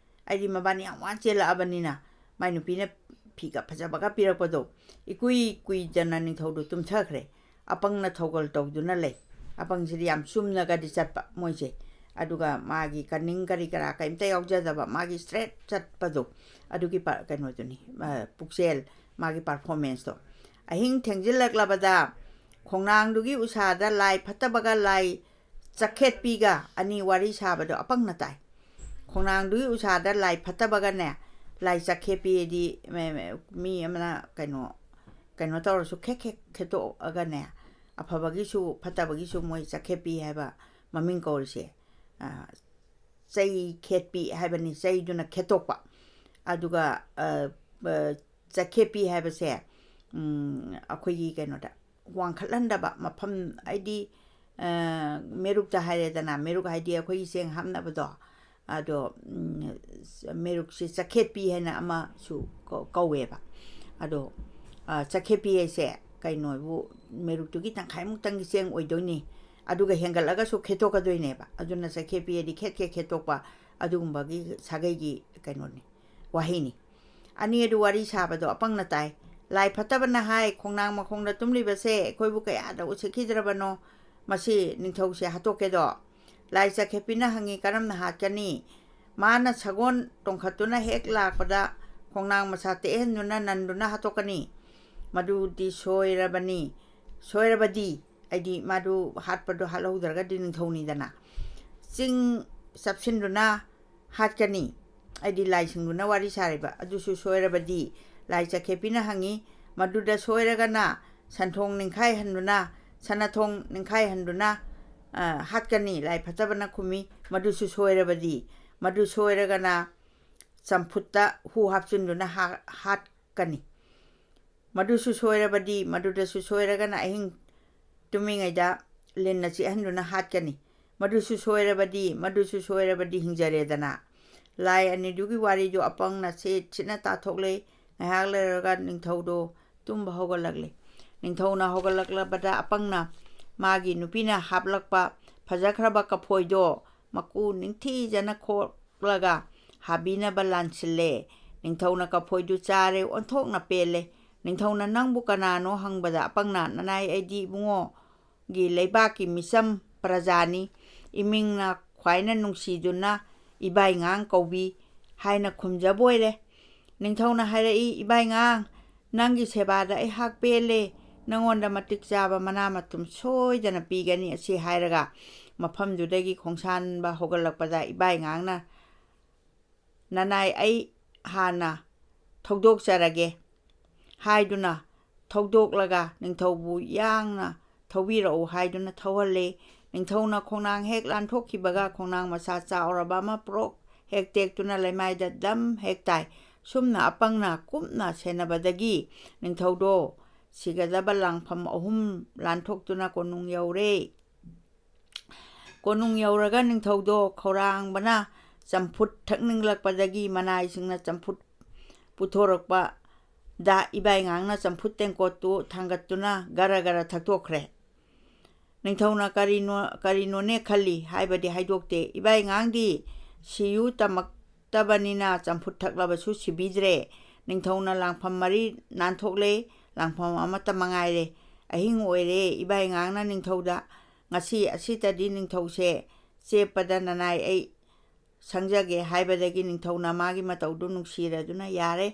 ꯑꯩꯗꯤ ꯃꯕꯥꯅꯤ ꯌꯥꯝ ꯋꯥꯅ ꯆꯦꯜꯂꯛꯑꯕꯅꯤꯅ ꯃꯥꯏ ꯅꯨꯄꯤꯅ ꯐꯤꯒ ꯐꯖꯕꯒ ꯄꯤꯔꯛꯄꯗꯣ ꯏꯀꯨꯏ ꯀꯨꯏꯗꯅ ꯅꯤꯡꯊꯧꯗꯨ ꯇꯨꯝꯊꯈ꯭ꯔꯦ꯫ ꯑꯄꯪꯅ ꯊꯧꯒꯜ ꯇꯧꯗꯨꯅ ꯂꯩ꯫ ꯑꯄꯪꯁꯤꯗꯤ ꯌꯥꯝ ꯆꯨꯝꯅꯒꯗꯤ ꯆꯠꯄ ꯃꯣꯏꯁꯦ, ꯑꯗꯨꯒ ꯃꯥꯒꯤ ꯀꯟꯅꯤꯡ ꯀꯔꯤ ꯀꯔꯥ ꯀꯔꯤꯝꯇ ꯌꯥꯎꯖꯗꯕ ꯃꯥꯒꯤ ꯏꯁꯇ꯭ꯔꯦꯠ ꯆꯠꯄꯗꯣ ꯑꯗꯨꯒꯤ ꯄ-, ꯀꯩꯅꯣꯗꯨꯅꯤ, ꯑ, ꯄꯨꯛꯆꯦꯜ, ꯃꯥꯒꯤ ꯄꯔꯐꯣꯔꯃꯦꯟꯁꯇꯣ꯫ ꯑꯍꯤꯡ ꯊꯦꯡꯖꯤꯜꯂꯛꯂꯕꯗ ꯈꯣꯡꯅꯥꯡꯗꯨꯒꯤ ꯎꯁꯥꯗ ꯂꯥꯏ ꯐꯠꯇꯕꯒ ꯂꯥꯏ ꯆꯈꯦꯠꯄꯤꯒ ꯑꯅꯤ ꯋꯥꯔꯤ ꯁꯥꯕꯗꯣ ꯑꯄꯪꯅ ꯇꯥꯏ꯫ ꯈꯣꯡꯅꯥꯡꯗꯨꯒꯤ ꯎꯁꯥꯗ ꯂꯥꯏ ꯐꯠꯇꯕꯒꯅꯦ, ꯂꯥꯏ ꯆꯈꯦꯠꯄꯤꯗꯤ ꯃ-, ꯃ-, ꯃꯤ ꯑꯃꯅ ꯀꯩꯅꯣ, ꯀꯩꯅꯣ ꯇꯧꯔꯁꯨ ꯈꯦꯛ ꯈꯦꯛ ꯈꯦꯠꯇꯣꯛꯑꯒꯅꯦ, ꯑꯐꯕꯒꯤꯁꯨ ꯐꯠꯇꯕꯒꯤꯁꯨ ꯃꯣꯏ ꯆꯈꯦꯠꯄꯤ ꯍꯥꯏꯕ ꯃꯃꯤꯡ ꯀꯧꯔꯤꯁꯦ, ꯑ, ꯆꯩ ꯈꯦꯠꯄꯤ ꯍꯥꯏꯕꯅꯤ, ꯆꯩꯗꯨꯅ ꯈꯦꯠꯇꯣꯛꯄ꯫ ꯑꯗꯨꯒ, ꯑ, ꯑ, ꯆꯈꯦꯠꯄꯤ ꯍꯥꯏꯕꯁꯦ, ꯎꯝ, ꯑꯩꯈꯣꯏꯒꯤ ꯀꯩꯅꯣꯗ ꯋꯥꯡꯈꯠꯍꯟꯗꯕ ꯃꯐꯝ, ꯍꯥꯏꯗꯤ, ꯑ, ꯃꯦꯔꯨꯛꯇ ꯍꯥꯏꯔꯦꯗꯅ, ꯃꯦꯔꯨꯛ ꯍꯥꯏꯗꯤ ꯑꯩꯈꯣꯏꯒꯤ ꯆꯦꯡ ꯍꯥꯞꯅꯕꯗꯣ, ꯑꯗꯣ, ꯎꯝ, ꯃꯦꯔꯨꯛꯁꯤ ꯆꯈꯦꯠꯄꯤ ꯍꯥꯏꯅ ꯑꯃꯁꯨ ꯀꯧ-, ꯀꯧꯋꯦꯕ꯫ ꯑꯗꯣ, ꯑ, ꯆꯈꯦꯠꯄꯤ ꯍꯥꯏꯁꯦ ꯀꯩꯅꯣꯕꯨ, ꯃꯦꯔꯨꯛꯇꯨꯒꯤ ꯇꯪꯈꯥꯏꯃꯨꯛꯇꯪꯒꯤ ꯆꯦꯡ ꯑꯣꯏꯗꯣꯏꯅꯤ, ꯑꯗꯨꯒ ꯍꯦꯟꯒꯠꯂꯒꯁꯨ ꯈꯦꯠꯇꯣꯛꯀꯗꯣꯏꯅꯦꯕ꯫ ꯑꯗꯨꯅ ꯆꯈꯦꯠꯄꯤ ꯍꯥꯏꯗꯤ ꯈꯦꯠ ꯈꯦꯠ ꯈꯦꯠꯇꯣꯛꯄ, ꯑꯗꯨꯒꯨꯝꯕꯒꯤ ꯁꯥꯒꯩꯒꯤ ꯀꯩꯅꯣꯅꯤ, ꯋꯥꯍꯩꯅꯤ꯫ ꯑꯅꯤ ꯑꯗꯨ ꯋꯥꯔꯤ ꯁꯥꯕꯗꯣ ꯑꯄꯪꯅ ꯇꯥꯏ꯫ ꯂꯥꯏ ꯐꯠꯇꯕꯅ ꯍꯥꯏ, "ꯈꯣꯡꯅꯥꯡ ꯃꯈꯣꯡꯗ ꯇꯨꯝꯂꯤꯕꯁꯦ ꯑꯩꯈꯣꯏꯕꯨ ꯀꯌꯥꯗ ꯎꯁꯤꯠꯈꯤꯗ꯭ꯔꯕꯅꯣ? ꯃꯁꯤ ꯅꯤꯡꯊꯧꯁꯦ ꯍꯥꯠꯇꯣꯛꯀꯦꯗꯣ?" ꯂꯥꯏ ꯆꯈꯦꯠꯄꯤꯅ ꯍꯪꯉꯤ, "ꯀꯔꯝꯅ ꯍꯥꯠꯀꯅꯤ?" ꯃꯥꯅ ꯁꯒꯣꯜ ꯇꯣꯡꯈꯠꯇꯨꯅ ꯍꯦꯛ ꯂꯥꯛꯄꯗ ꯈꯣꯡꯅꯥꯡ ꯃꯁꯥ ꯇꯦꯛꯍꯟꯗꯨꯅ ꯅꯟꯗꯨꯅ ꯍꯥꯠꯇꯣꯛꯀꯅꯤ꯫ ꯃꯗꯨꯗꯤ ꯁꯣꯏꯔꯕꯅꯤ꯫ ꯁꯣꯏꯔꯕꯗꯤ, ꯍꯥꯏꯗꯤ ꯃꯥꯗꯨ ꯍꯥꯠꯄꯗꯣ ꯍꯥꯠꯍꯧꯗ꯭ꯔꯒꯗꯤ ꯅꯤꯡꯊꯧꯅꯤꯗꯅ꯫ ꯆꯤꯡ ꯆꯞꯁꯤꯟꯗꯨꯅ ꯍꯥꯠꯀꯅꯤ꯫ ꯍꯥꯏꯗꯤ ꯂꯥꯏꯁꯤꯡꯗꯨꯅ ꯋꯥꯔꯤ ꯁꯥꯔꯤꯕ ꯑꯗꯨꯁꯨ ꯁꯣꯏꯔꯕꯗꯤ, ꯂꯥꯏ ꯆꯈꯦꯠꯄꯤꯅ ꯍꯪꯉꯤ, "ꯃꯗꯨꯗ ꯁꯣꯏꯔꯒꯅ ꯁꯟꯊꯣꯡ ꯅꯤꯡꯈꯥꯏꯍꯟꯗꯨꯅ, ꯁꯅꯥꯊꯣꯡ ꯅꯤꯡꯈꯥꯏꯍꯟꯗꯨꯅ, ꯑ, ꯍꯥꯠꯀꯅꯤ?" ꯂꯥꯏ ꯐꯠꯇꯕꯅ ꯈꯨꯝꯃꯤ, "ꯃꯗꯨꯁꯨ ꯁꯣꯏꯔꯕꯗꯤ, ꯃꯗꯨ ꯁꯣꯏꯔꯒꯅ ꯆꯝꯐꯨꯠꯇ ꯍꯨ ꯍꯥꯞꯆꯤꯟꯗꯨꯅ ꯍꯥ-, ꯍꯥꯠꯀꯅꯤ꯫ ꯃꯗꯨꯁꯨ ꯁꯣꯏꯔꯕꯗꯤ, ꯃꯗꯨꯗꯁꯨ ꯁꯣꯏꯔꯒꯅ ꯑꯍꯤꯡ ꯇꯨꯝꯃꯤꯉꯩꯗ ꯂꯤꯟꯅ ꯆꯤꯛꯍꯟꯗꯨꯅ ꯍꯥꯠꯀꯅꯤ꯫ ꯃꯗꯨꯁꯨ ꯁꯣꯏꯔꯕꯗꯤ, ꯃꯗꯨꯁꯨ ꯁꯣꯏꯔꯕꯗꯤ ꯍꯤꯡꯖꯔꯦꯗꯅ꯫" ꯂꯥꯏ ꯑꯅꯤꯗꯨꯒꯤ ꯋꯥꯔꯤꯗꯨ ꯑꯄꯪꯅ ꯁꯤꯠ ꯁꯤꯠꯅ ꯇꯥꯊꯣꯛꯂꯦ꯫ ꯉꯥꯏꯍꯥꯛ ꯂꯩꯔꯒ ꯅꯤꯡꯊꯧꯗꯣ ꯇꯨꯝꯕ ꯍꯧꯒꯠꯂꯛꯂꯦ꯫ ꯅꯤꯡꯊꯧꯅ ꯍꯧꯒꯠꯂꯛꯂꯕꯗ ꯑꯄꯪꯅ ꯃꯥꯒꯤ ꯅꯨꯄꯤꯅ ꯍꯥꯞꯂꯛꯄ ꯐꯖꯈ꯭ꯔꯕ ꯀꯐꯣꯏꯗꯣ ꯃꯀꯨ ꯅꯤꯡꯊꯤꯖꯅ ꯈꯣꯛꯂꯒ ꯍꯥꯕꯤꯅꯕ ꯂꯥꯟꯁꯤꯜꯂꯦ꯫ ꯅꯤꯡꯊꯧꯅ ꯀꯐꯣꯏꯗꯨ ꯆꯥꯔꯦ, ꯑꯣꯟꯊꯣꯛꯅ ꯄꯦꯜꯂꯦ꯫ ꯅꯤꯡꯊꯧꯅ "ꯅꯪꯕꯨ ꯀꯅꯥꯅꯣ?" ꯍꯪꯕꯗ ꯑꯄꯪꯅ "ꯅꯅꯥꯏ ꯑꯩꯗꯤ ꯏꯕꯨꯡꯉꯣꯒꯤ ꯂꯩꯕꯥꯛꯀꯤ ꯃꯤꯆꯝ ꯄ꯭ꯔꯖꯥꯅꯤ, ꯏꯃꯤꯡꯅ ꯈ꯭ꯋꯥꯏꯅ ꯅꯨꯡꯁꯤꯗꯨꯅ ꯏꯕꯥꯏꯉꯥꯡ ꯀꯧꯕꯤ" ꯍꯥꯏꯅ ꯈꯨꯝꯖꯕꯣꯏꯔꯦ꯫ ꯅꯤꯡꯊꯧꯅ ꯍꯥꯏꯔꯛꯏ, "ꯏꯕꯥꯏꯉꯥꯡ, ꯅꯪꯒꯤ ꯁꯦꯕꯥꯗ ꯑꯩꯍꯥꯛ ꯄꯦꯜꯂꯦ, ꯅꯉꯣꯟꯗ ꯃꯇꯤꯛ ꯆꯥꯕ ꯃꯅꯥ ꯃꯊꯨꯝ ꯁꯣꯏꯗꯅ ꯄꯤꯒꯅꯤ" ꯑꯁꯤ ꯍꯥꯏꯔꯒ ꯃꯐꯝꯗꯨꯗꯒꯤ ꯈꯣꯡꯁꯥꯟꯕ ꯍꯧꯒꯠꯂꯛꯄꯗ ꯏꯕꯥꯏꯉꯥꯡꯅ "ꯅꯅꯥꯏ ꯑꯩ ꯍꯥꯟꯅ ꯊꯧꯗꯣꯛꯆꯔꯒꯦ" ꯍꯥꯏꯗꯨꯅ ꯊꯧꯗꯣꯛꯂꯒ ꯅꯤꯡꯊꯧꯕꯨ ꯌꯥꯡꯅ ꯊꯧꯕꯤꯔꯛꯎ ꯍꯥꯏꯗꯨꯅ ꯊꯧꯍꯜꯂꯦ꯫ ꯅꯤꯡꯊꯧꯅ ꯈꯣꯡꯅꯥꯡ ꯍꯦꯛ ꯂꯥꯟꯊꯣꯛꯈꯤꯕꯒ ꯈꯣꯡꯅꯥꯡ ꯃꯁꯥ ꯆꯥꯎꯔꯕ ꯑꯃ ꯄ꯭ꯔꯣꯛ ꯍꯦꯛ ꯇꯦꯛꯇꯨꯅ ꯂꯩꯃꯥꯏꯗ ꯗꯝ ꯍꯦꯛ ꯇꯥꯏ꯫ ꯁꯨꯝꯅ ꯑꯄꯪꯅ ꯀꯨꯞꯅ ꯁꯦꯟꯅꯕꯗꯒꯤ ꯅꯤꯡꯊꯧꯗꯣ ꯁꯤꯒꯗꯕ ꯂꯥꯡꯐꯝ ꯑꯍꯨꯝ ꯂꯥꯟꯊꯣꯛꯇꯨꯅ ꯀꯣꯅꯨꯡ ꯌꯧꯔꯦ꯫ ꯀꯣꯅꯨꯡ ꯌꯧꯔꯒ ꯅꯤꯡꯊꯧꯗꯣ ꯈꯧꯔꯥꯡꯕꯅ ꯆꯝꯐꯨꯠ ꯊꯛꯅꯤꯡꯂꯛꯄꯗꯒꯤ ꯃꯅꯥꯏꯁꯤꯡꯅ ꯆꯝꯐꯨꯠ ꯄꯨꯊꯣꯔꯛꯄꯗ ꯏꯕꯥꯏꯉꯥꯡꯅ ꯆꯝꯐꯨꯠ ꯇꯦꯡꯀꯣꯠꯇꯨ ꯊꯥꯡꯒꯠꯇꯨꯅ ꯒꯔ ꯒꯔ ꯊꯛꯇꯣꯛꯈ꯭ꯔꯦ꯫ ꯅꯤꯡꯊꯧꯅ "ꯀꯔꯤꯅꯣ, ꯀꯔꯤꯅꯣꯅꯦ ꯈꯜꯂꯤ" ꯍꯥꯏꯕꯗꯤ ꯍꯥꯏꯗꯣꯛꯇꯦ꯫ ꯏꯕꯥꯏꯉꯥꯡꯗꯤ ꯁꯤꯌꯨ ꯇꯝꯃꯛꯇꯕꯅꯤꯅ ꯆꯝꯐꯨꯠ ꯊꯛꯂꯕꯁꯨ ꯁꯤꯕꯤꯗ꯭ꯔꯦ꯫ ꯅꯤꯡꯊꯧꯅ ꯂꯥꯡꯐꯝ ꯃꯔꯤ ꯅꯥꯟꯊꯣꯛꯂꯦ, ꯂꯥꯡꯐꯝ ꯑꯃꯠꯇ ꯃꯉꯥꯏꯔꯦ꯫ ꯑꯍꯤꯡ ꯑꯣꯏꯔꯦ꯫ ꯏꯕꯥꯏꯉꯥꯡꯅ ꯅꯤꯡꯊꯧꯗ "ꯉꯁꯤ ꯑꯁꯤꯇꯗꯤ ꯅꯤꯡꯊꯧꯁꯦ ꯆꯦꯞꯄꯗ ꯅꯅꯥꯏ ꯑꯩ ꯁꯪꯖꯒꯦ" ꯍꯥꯏꯕꯗꯒꯤ ꯅꯤꯡꯊꯧꯅ ꯃꯥꯒꯤ ꯃꯇꯧꯗꯨ ꯅꯨꯡꯁꯤꯔꯗꯨꯅ ꯌꯥꯔꯦ꯫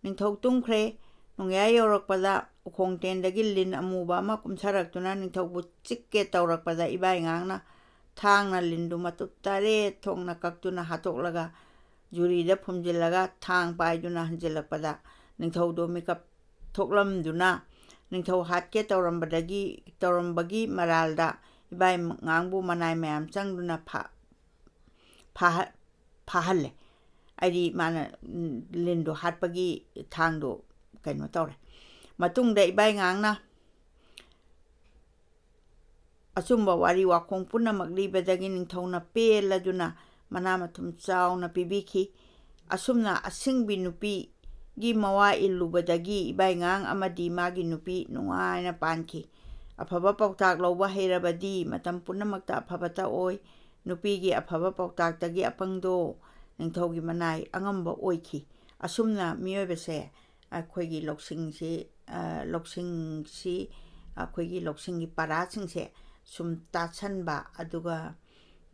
ꯅꯤꯡꯊꯧ ꯇꯨꯝꯈ꯭ꯔꯦ꯫ ꯅꯣꯡꯌꯥꯏ ꯌꯧꯔꯛꯄꯗ ꯎꯈꯣꯡ ꯇꯦꯟꯗꯒꯤ ꯂꯤꯟ ꯑꯃꯨꯕ ꯑꯃ ꯀꯨꯝꯊꯔꯛꯇꯨꯅ ꯅꯤꯡꯊꯧꯕꯨ ꯆꯤꯛꯀꯦ ꯇꯧꯔꯛꯄꯗ ꯏꯕꯥꯏꯉꯥꯡꯅ ꯊꯥꯡꯅ ꯂꯤꯟꯗꯨ ꯃꯇꯨꯞ ꯇꯔꯦꯠ ꯊꯣꯛꯅ ꯀꯛꯇꯨꯅ ꯍꯥꯠꯇꯣꯛꯂꯒ ꯖꯨꯔꯤꯗ ꯐꯨꯝꯖꯤꯜꯂꯒ ꯊꯥꯡ ꯄꯥꯏꯗꯨꯅ ꯍꯟꯖꯤꯜꯂꯛꯄꯗ ꯅꯤꯡꯊꯧꯗꯨ ꯃꯤꯀꯞ ꯊꯣꯛꯂꯝꯗꯨꯅ ꯅꯤꯡꯊꯧ ꯍꯥꯠꯀꯦ ꯇꯧꯔꯝꯕꯗꯒꯤ, ꯇꯧꯔꯝꯕꯒꯤ ꯃꯔꯥꯜꯗ ꯏꯕꯥꯏꯉꯥꯡꯕꯨ ꯃꯅꯥꯏ ꯃꯌꯥꯝ ꯆꯪꯗꯨꯅ ꯐꯥ-, ꯐꯥꯍ-, ꯐꯥꯍꯜꯂꯦ꯫ ꯍꯥꯏꯗꯤ ꯃꯥꯅ, ꯎꯝ, ꯂꯤꯟꯗꯣ ꯍꯥꯠꯄꯒꯤ ꯊꯥꯡꯗꯣ ꯀꯩꯅꯣ ꯇꯧꯔꯦ꯫ ꯃꯇꯨꯡꯗ ꯏꯕꯥꯏꯉꯥꯡꯅ ꯑꯆꯨꯝꯕ ꯋꯥꯔꯤ ꯋꯥꯈꯣꯡ ꯄꯨꯝꯅꯃꯛ ꯂꯤꯕꯗꯒꯤ ꯅꯤꯡꯊꯧꯅ ꯄꯦꯜꯂꯗꯨꯅ ꯃꯅꯥ ꯃꯊꯨꯝ ꯆꯥꯎꯅ ꯄꯤꯕꯤꯈꯤ꯫ ꯑꯁꯨꯝꯅ ꯑꯁꯤꯡꯕꯤ ꯅꯨꯄꯤ ꯒꯤ ꯃꯋꯥ ꯏꯜꯂꯨꯕꯗꯒꯤ ꯏꯕꯥꯏꯉꯥꯡ ꯑꯃꯗꯤ ꯃꯥꯒꯤ ꯅꯨꯄꯤ ꯅꯨꯡꯉꯥꯏꯅ ꯄꯥꯟꯈꯤ꯫ ꯑꯐꯕ ꯄꯥꯎꯇꯥꯛ ꯂꯧꯕ ꯍꯩꯔꯕꯗꯤ ꯃꯇꯝ ꯄꯨꯝꯅꯃꯛꯇ ꯑꯐꯕꯇ ꯑꯣꯏ꯫ ꯅꯨꯄꯤꯒꯤ ꯑꯐꯕ ꯄꯥꯎꯇꯥꯛꯇꯒꯤ ꯑꯄꯪꯗꯣ ꯅꯤꯡꯊꯧꯒꯤ ꯃꯅꯥꯏ ꯑꯉꯝꯕ ꯑꯣꯏꯈꯤ꯫ ꯑꯁꯨꯝꯅ ꯃꯤꯑꯣꯏꯕꯁꯦ ꯑꯩꯈꯣꯏꯒꯤ ꯂꯧꯁꯤꯡꯁꯤ, ꯑ, ꯂꯧꯁꯤꯡꯁꯤ, ꯑꯩꯈꯣꯏꯒꯤ ꯂꯧꯁꯤꯡꯒꯤ ꯄꯔꯥꯁꯤꯡꯁꯦ ꯁꯨꯝ ꯇꯥꯁꯟꯕ, ꯑꯗꯨꯒ,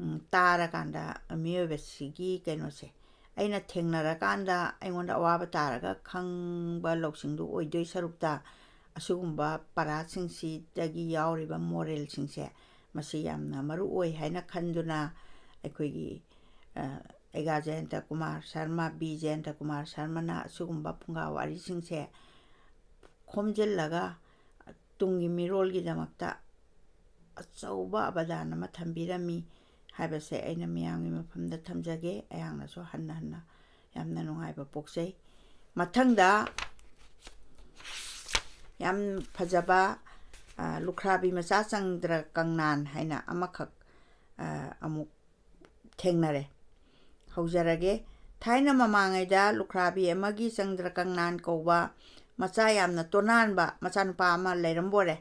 ꯎꯝ, ꯇꯥꯔꯀꯥꯟꯗ ꯃꯤꯑꯣꯏꯕꯁꯤꯒꯤ ꯀꯩꯅꯣꯁꯦ ꯑꯩꯅ ꯊꯦꯡꯅꯔꯀꯥꯟꯗ ꯑꯩꯉꯣꯟꯗ ꯑꯋꯥꯕ ꯇꯥꯔꯒ ꯈꯪꯕ ꯂꯧꯁꯤꯡꯗꯨ ꯑꯣꯏꯗꯣꯏ ꯁꯔꯨꯛꯇ, ꯑꯁꯤꯒꯨꯝꯕ ꯄꯔꯥꯁꯤꯡꯁꯤꯗꯒꯤ ꯌꯥꯎꯔꯤꯕ ꯃꯣꯔꯦꯜꯁꯤꯡꯁꯦ ꯃꯁꯤ ꯌꯥꯝꯅ ꯃꯔꯨ ꯑꯣꯏ ꯍꯥꯏꯅ ꯈꯟꯗꯨꯅ ꯑꯩꯈꯣꯏꯒꯤ, ꯑ, ꯑꯩꯒꯥ ꯖꯌꯟꯇ ꯀꯨꯃꯥꯔ ꯁꯔꯃ, ꯕꯤ ꯖꯌꯟꯇ ꯀꯨꯃꯥꯔ ꯁꯔꯃꯅ ꯑꯁꯤꯒꯨꯝꯕ ꯐꯨꯡꯒꯥ ꯋꯥꯔꯤꯁꯤꯡꯁꯦ ꯈꯣꯝꯖꯤꯜꯂꯒ ꯇꯨꯡꯒꯤ ꯃꯤꯔꯣꯜꯒꯤꯗꯃꯛꯇ ꯑꯆꯧꯕ ꯑꯕꯗꯥꯟ ꯑꯃ ꯊꯝꯕꯤꯔꯝꯃꯤ ꯍꯥꯏꯕꯁꯦ ꯑꯩꯅ ꯃꯤꯌꯥꯝꯒꯤ ꯃꯐꯝꯗ ꯊꯝꯖꯒꯦ꯫ ꯑꯩꯍꯥꯛꯅꯁꯨ ꯍꯟꯅ ꯍꯟꯅ ꯌꯥꯝꯅ ꯅꯨꯡꯉꯥꯏꯕ ꯄꯣꯛꯆꯩ꯫ ꯃꯊꯪꯗ ꯌꯥꯝ ꯐꯖꯕ, ꯑ, ꯂꯨꯈ꯭ꯔꯥꯕꯤ ꯃꯆꯥ ꯆꯪꯗ꯭ꯔ ꯀꯪꯅꯥꯟ ꯍꯥꯏꯅ ꯑꯃꯈꯛ, ꯑ, ꯑꯃꯨꯛ ꯊꯦꯡꯅꯔꯦ꯫ ꯍꯧꯖꯔꯒꯦ꯫ ꯊꯥꯏꯅ ꯃꯃꯥꯡꯉꯩꯗ ꯂꯨꯈ꯭ꯔꯥꯕꯤ ꯑꯃꯒꯤ ꯆꯪꯗ꯭ꯔ ꯀꯪꯅꯥꯟ ꯀꯧꯕ ꯃꯆꯥ ꯌꯥꯝꯅ ꯇꯣꯅꯥꯟꯕ ꯃꯆꯥꯅꯨꯄꯥ ꯑꯃ ꯂꯩꯔꯝꯕꯣꯔꯦ꯫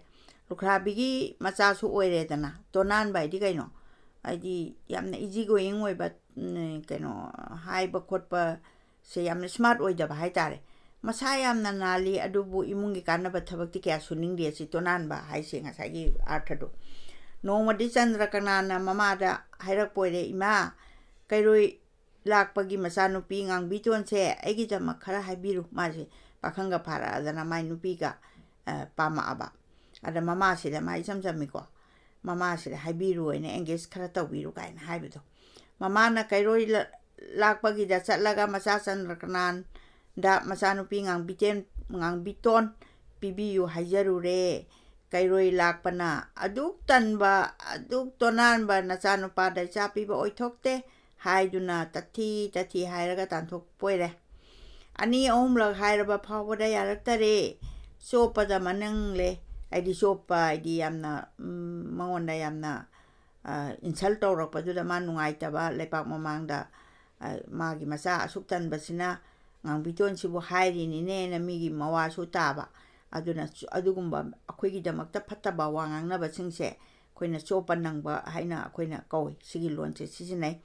ꯂꯨꯈ꯭ꯔꯥꯕꯤꯒꯤ ꯃꯆꯥꯁꯨ ꯑꯣꯏꯔꯦꯗꯅ, ꯇꯣꯅꯥꯟꯕ ꯍꯥꯏꯗꯤ ꯀꯩꯅꯣ? ꯍꯥꯏꯗꯤ ꯌꯥꯝꯅ ꯏꯖꯤ ꯒꯣꯌꯤꯡ ꯑꯣꯏꯕ, ꯎꯝ, ꯀꯩꯅꯣ, ꯍꯥꯏꯕ ꯈꯣꯠꯄ ꯁꯦ ꯌꯥꯝꯅ ꯁ꯭ꯃꯥꯔꯠ ꯑꯣꯏꯗꯕ ꯍꯥꯏꯇꯥꯔꯦ꯫ ꯃꯁꯥ ꯌꯥꯝꯅ ꯅꯥꯜꯂꯤ, ꯑꯗꯨꯕꯨ ꯏꯃꯨꯡꯒꯤ ꯀꯥꯟꯅꯕ ꯊꯕꯛꯇꯤ ꯀꯌꯥ ꯁꯨꯅꯤꯡꯗꯦ꯫ ꯁꯤ ꯇꯣꯅꯥꯟꯕ ꯍꯥꯏꯁꯦ ꯉꯁꯥꯏꯒꯤ ꯑꯥꯔꯊꯗꯣ꯫ ꯅꯣꯡꯃꯗꯤ ꯆꯟꯗ꯭ꯔꯀꯅꯥꯅ ꯃꯃꯥꯗ ꯍꯥꯏꯔꯛꯄ ꯑꯣꯏꯔꯦ, "ꯏꯃꯥ, ꯀꯩꯔꯣꯏ ꯂꯥꯛꯄꯒꯤ ꯃꯆꯥꯅꯨꯄꯤ ꯉꯥꯡꯕꯤꯇꯣꯟꯁꯦ ꯑꯩꯒꯤꯗꯃꯛ ꯈꯔ ꯍꯥꯏꯕꯤꯔꯨ꯫" ꯃꯥꯁꯦ ꯄꯥꯈꯪꯒ ꯐꯥꯔꯛꯑꯗꯅ ꯃꯥꯏ ꯅꯨꯄꯤꯒ, ꯑ, ꯄꯥꯝꯃꯛꯑꯕ꯫ ꯑꯗ ꯃꯃꯥꯁꯤꯗ, ꯃꯥ ꯏꯆꯝ ꯆꯝꯃꯤꯀꯣ, ꯃꯃꯥꯁꯤꯗ ꯍꯥꯏꯕꯤꯔꯨ ꯍꯥꯏꯅ, "ꯑꯦꯡꯒꯦꯖ ꯈꯔ ꯇꯧꯕꯤꯔꯨ" ꯀꯥꯏꯅ ꯍꯥꯏꯕꯗꯣ꯫ ꯃꯃꯥꯅ ꯀꯩꯔꯣꯏ ꯂ-, ꯂꯥꯛꯄꯒꯤꯗ ꯆꯠꯂꯒ ꯃꯆꯥ ꯆꯟꯗ꯭ꯔꯀꯅꯥꯟꯗ ꯃꯆꯥꯅꯨꯄꯤ ꯉꯥꯡꯕꯤꯇꯦꯟ-, ꯉꯥꯡꯕꯤꯇꯣꯟ ꯄꯤꯕꯤꯌꯨ ꯍꯥꯏꯖꯔꯨꯔꯦ꯫ ꯀꯩꯔꯣꯏ ꯂꯥꯛꯄꯅ ꯑꯗꯨꯛ ꯇꯟꯕ, ꯑꯗꯨꯛ ꯇꯣꯅꯥꯟꯕ ꯅꯆꯥꯅꯨꯄꯥꯗ ꯏꯆꯥ ꯄꯤꯕ ꯑꯣꯏꯊꯣꯛꯇꯦ ꯍꯥꯏꯗꯨꯅ ꯇꯊꯤ ꯇꯊꯤ ꯍꯥꯏꯔꯒ ꯇꯥꯟꯊꯣꯛꯄ ꯑꯣꯏꯔꯦ꯫ ꯑꯅꯤ ꯑꯍꯨꯝꯂꯛ ꯍꯥꯏꯔꯕ ꯐꯥꯎꯕꯗ ꯌꯥꯔꯛꯇꯔꯦ꯫ ꯆꯣꯞꯄꯗ ꯃꯅꯪꯂꯦ꯫ ꯍꯥꯏꯗꯤ ꯆꯣꯞꯄ ꯍꯥꯏꯗꯤ ꯌꯥꯝꯅ, ꯎꯝ, ꯃꯉꯣꯟꯗ ꯌꯥꯝꯅ, ꯑ, ꯏꯟꯁꯜ ꯇꯧꯔꯛꯄꯗꯨꯗ ꯃꯥ ꯅꯨꯡꯉꯥꯏꯇꯕ, ꯂꯩꯄꯥꯛ ꯃꯃꯥꯡꯗ, ꯑ, ꯃꯥꯒꯤ ꯃꯆꯥ ꯑꯁꯨꯛ ꯇꯟꯕꯁꯤꯅ ꯉꯥꯡꯕꯤꯇꯣꯟꯁꯤꯕꯨ ꯍꯥꯏꯔꯤꯅꯤꯅꯦꯅ ꯃꯤꯒꯤ ꯃꯋꯥꯁꯨ ꯇꯥꯕ꯫ ꯑꯗꯨꯅ ꯆꯨ-, ꯑꯗꯨꯒꯨꯝꯕ ꯑꯩꯈꯣꯏꯒꯤꯗꯃꯛꯇ ꯐꯠꯇꯕ ꯋꯥ ꯉꯥꯡꯅꯕꯁꯤꯡꯁꯦ ꯑꯩꯈꯣꯏꯅ ꯆꯣꯞꯄ ꯅꯪꯕ ꯍꯥꯏꯅ ꯑꯩꯈꯣꯏꯅ ꯀꯧꯏ꯫ ꯁꯤꯒꯤ ꯂꯣꯟꯁꯦ ꯁꯤꯖꯤꯟꯅꯩ꯫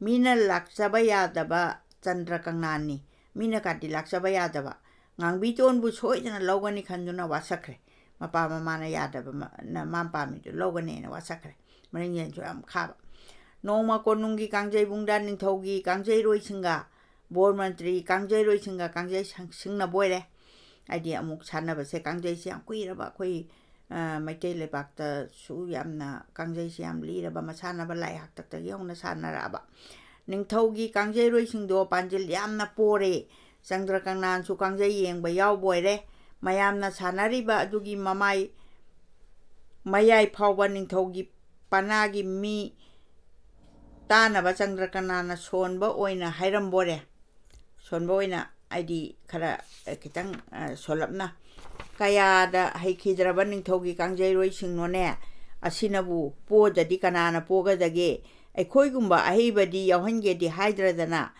ꯃꯤꯅ ꯂꯥꯛꯆꯕ ꯌꯥꯗꯕ ꯆꯟꯗ꯭ꯔ ꯀꯪꯅꯥꯟꯅꯤ꯫ ꯃꯤꯅ ꯀꯥꯇꯤ ꯂꯥꯛꯆꯕ ꯌꯥꯗꯕ꯫ ꯉꯥꯡꯕꯤꯇꯣꯟꯕꯨ ꯁꯣꯏꯗꯅ ꯂꯧꯒꯅꯤ ꯈꯟꯗꯨꯅ ꯋꯥꯁꯛꯈ꯭ꯔꯦ꯫ ꯃꯄꯥ ꯃꯃꯥꯅ ꯌꯥꯗꯕ ꯃ-, ꯅ ꯃꯥ ꯄꯥꯝꯃꯤꯗꯨ ꯂꯧꯒꯅꯦꯅ ꯋꯥꯁꯛꯈ꯭ꯔꯦ꯫ ꯃꯔꯤꯡꯖꯦꯜꯁꯨ ꯌꯥꯝ ꯈꯥꯕ꯫ ꯅꯣꯡꯃ ꯀꯣꯅꯨꯡꯒꯤ ꯀꯥꯡꯖꯩꯕꯨꯡꯗ ꯅꯤꯡꯊꯧꯒꯤ ꯀꯥꯡꯖꯩꯔꯣꯏꯁꯤꯡꯒ ꯕꯣꯔ ꯃꯟꯇ꯭ꯔꯤ ꯀꯥꯡꯖꯩꯔꯣꯏꯁꯤꯡꯒ ꯀꯥꯡꯖꯩ ꯁꯪ-, ꯁꯤꯡꯅꯕ ꯑꯣꯏꯔꯦ꯫ ꯍꯥꯏꯗꯤ ꯑꯃꯨꯛ ꯁꯥꯟꯅꯕꯁꯦ ꯀꯥꯡꯖꯩꯁꯦ ꯌꯥꯝ ꯀꯨꯏꯔꯕ ꯑꯩꯈꯣꯏ, ꯑ, ꯃꯩꯇꯩ ꯂꯩꯕꯥꯛꯇꯁꯨ ꯌꯥꯝꯅ ꯀꯥꯡꯖꯩꯁꯦ ꯌꯥꯝ ꯂꯤꯔꯕ ꯃꯁꯥꯟꯅꯕ ꯂꯥꯏ ꯍꯥꯛꯇꯛꯇꯒꯤ ꯍꯧꯅ ꯁꯥꯟꯅꯔꯛꯑꯕ꯫ ꯅꯤꯡꯊꯧꯒꯤ ꯀꯥꯡꯖꯩꯔꯣꯏꯁꯤꯡꯗꯣ ꯄꯥꯟꯖꯤꯜ ꯌꯥꯝꯅ ꯄꯣꯔꯦ꯫ ꯆꯟꯗ꯭ꯔ ꯀꯪꯅꯥꯟꯁꯨ ꯀꯥꯡꯖꯩ ꯌꯦꯡꯕ ꯌꯥꯎꯕ ꯑꯣꯏꯔꯦ꯫ ꯃꯌꯥꯝꯅ ꯁꯥꯟꯅꯔꯤꯕ ꯑꯗꯨꯒꯤ ꯃꯃꯥꯏ, ꯃꯌꯥꯏ ꯐꯥꯎꯕ ꯅꯤꯡꯊꯧꯒꯤ ꯄꯅꯥꯒꯤ ꯃꯤ ꯇꯥꯅꯕ ꯆꯟꯗ꯭ꯔ ꯀꯪꯅꯥꯟꯅ ꯁꯣꯟꯕ ꯑꯣꯏꯅ ꯍꯥꯏꯔꯝꯕꯣꯔꯦ꯫ ꯁꯣꯟꯕ ꯑꯣꯏꯅ ꯍꯥꯏꯗꯤ ꯈꯔ, ꯑ, ꯈꯤꯇꯪ, ꯑ, ꯁꯣꯜꯂꯞꯅ꯫ "ꯀꯌꯥꯗ ꯍꯩꯈꯤꯗ꯭ꯔꯕ ꯅꯤꯡꯊꯧꯒꯤ ꯀꯥꯡꯖꯩꯔꯣꯏꯁꯤꯡꯅꯣꯅꯦ? ꯑꯁꯤꯅꯕꯨ ꯄꯣꯗꯗꯤ ꯀꯅꯥꯅ ꯄꯣꯒꯗꯒꯦ? ꯑꯩꯈꯣꯏꯒꯨꯝꯕ ꯑꯍꯩꯕꯗꯤ ꯌꯥꯎꯍꯟꯒꯦꯗꯤ ꯍꯥꯏꯗ꯭ꯔꯗꯅ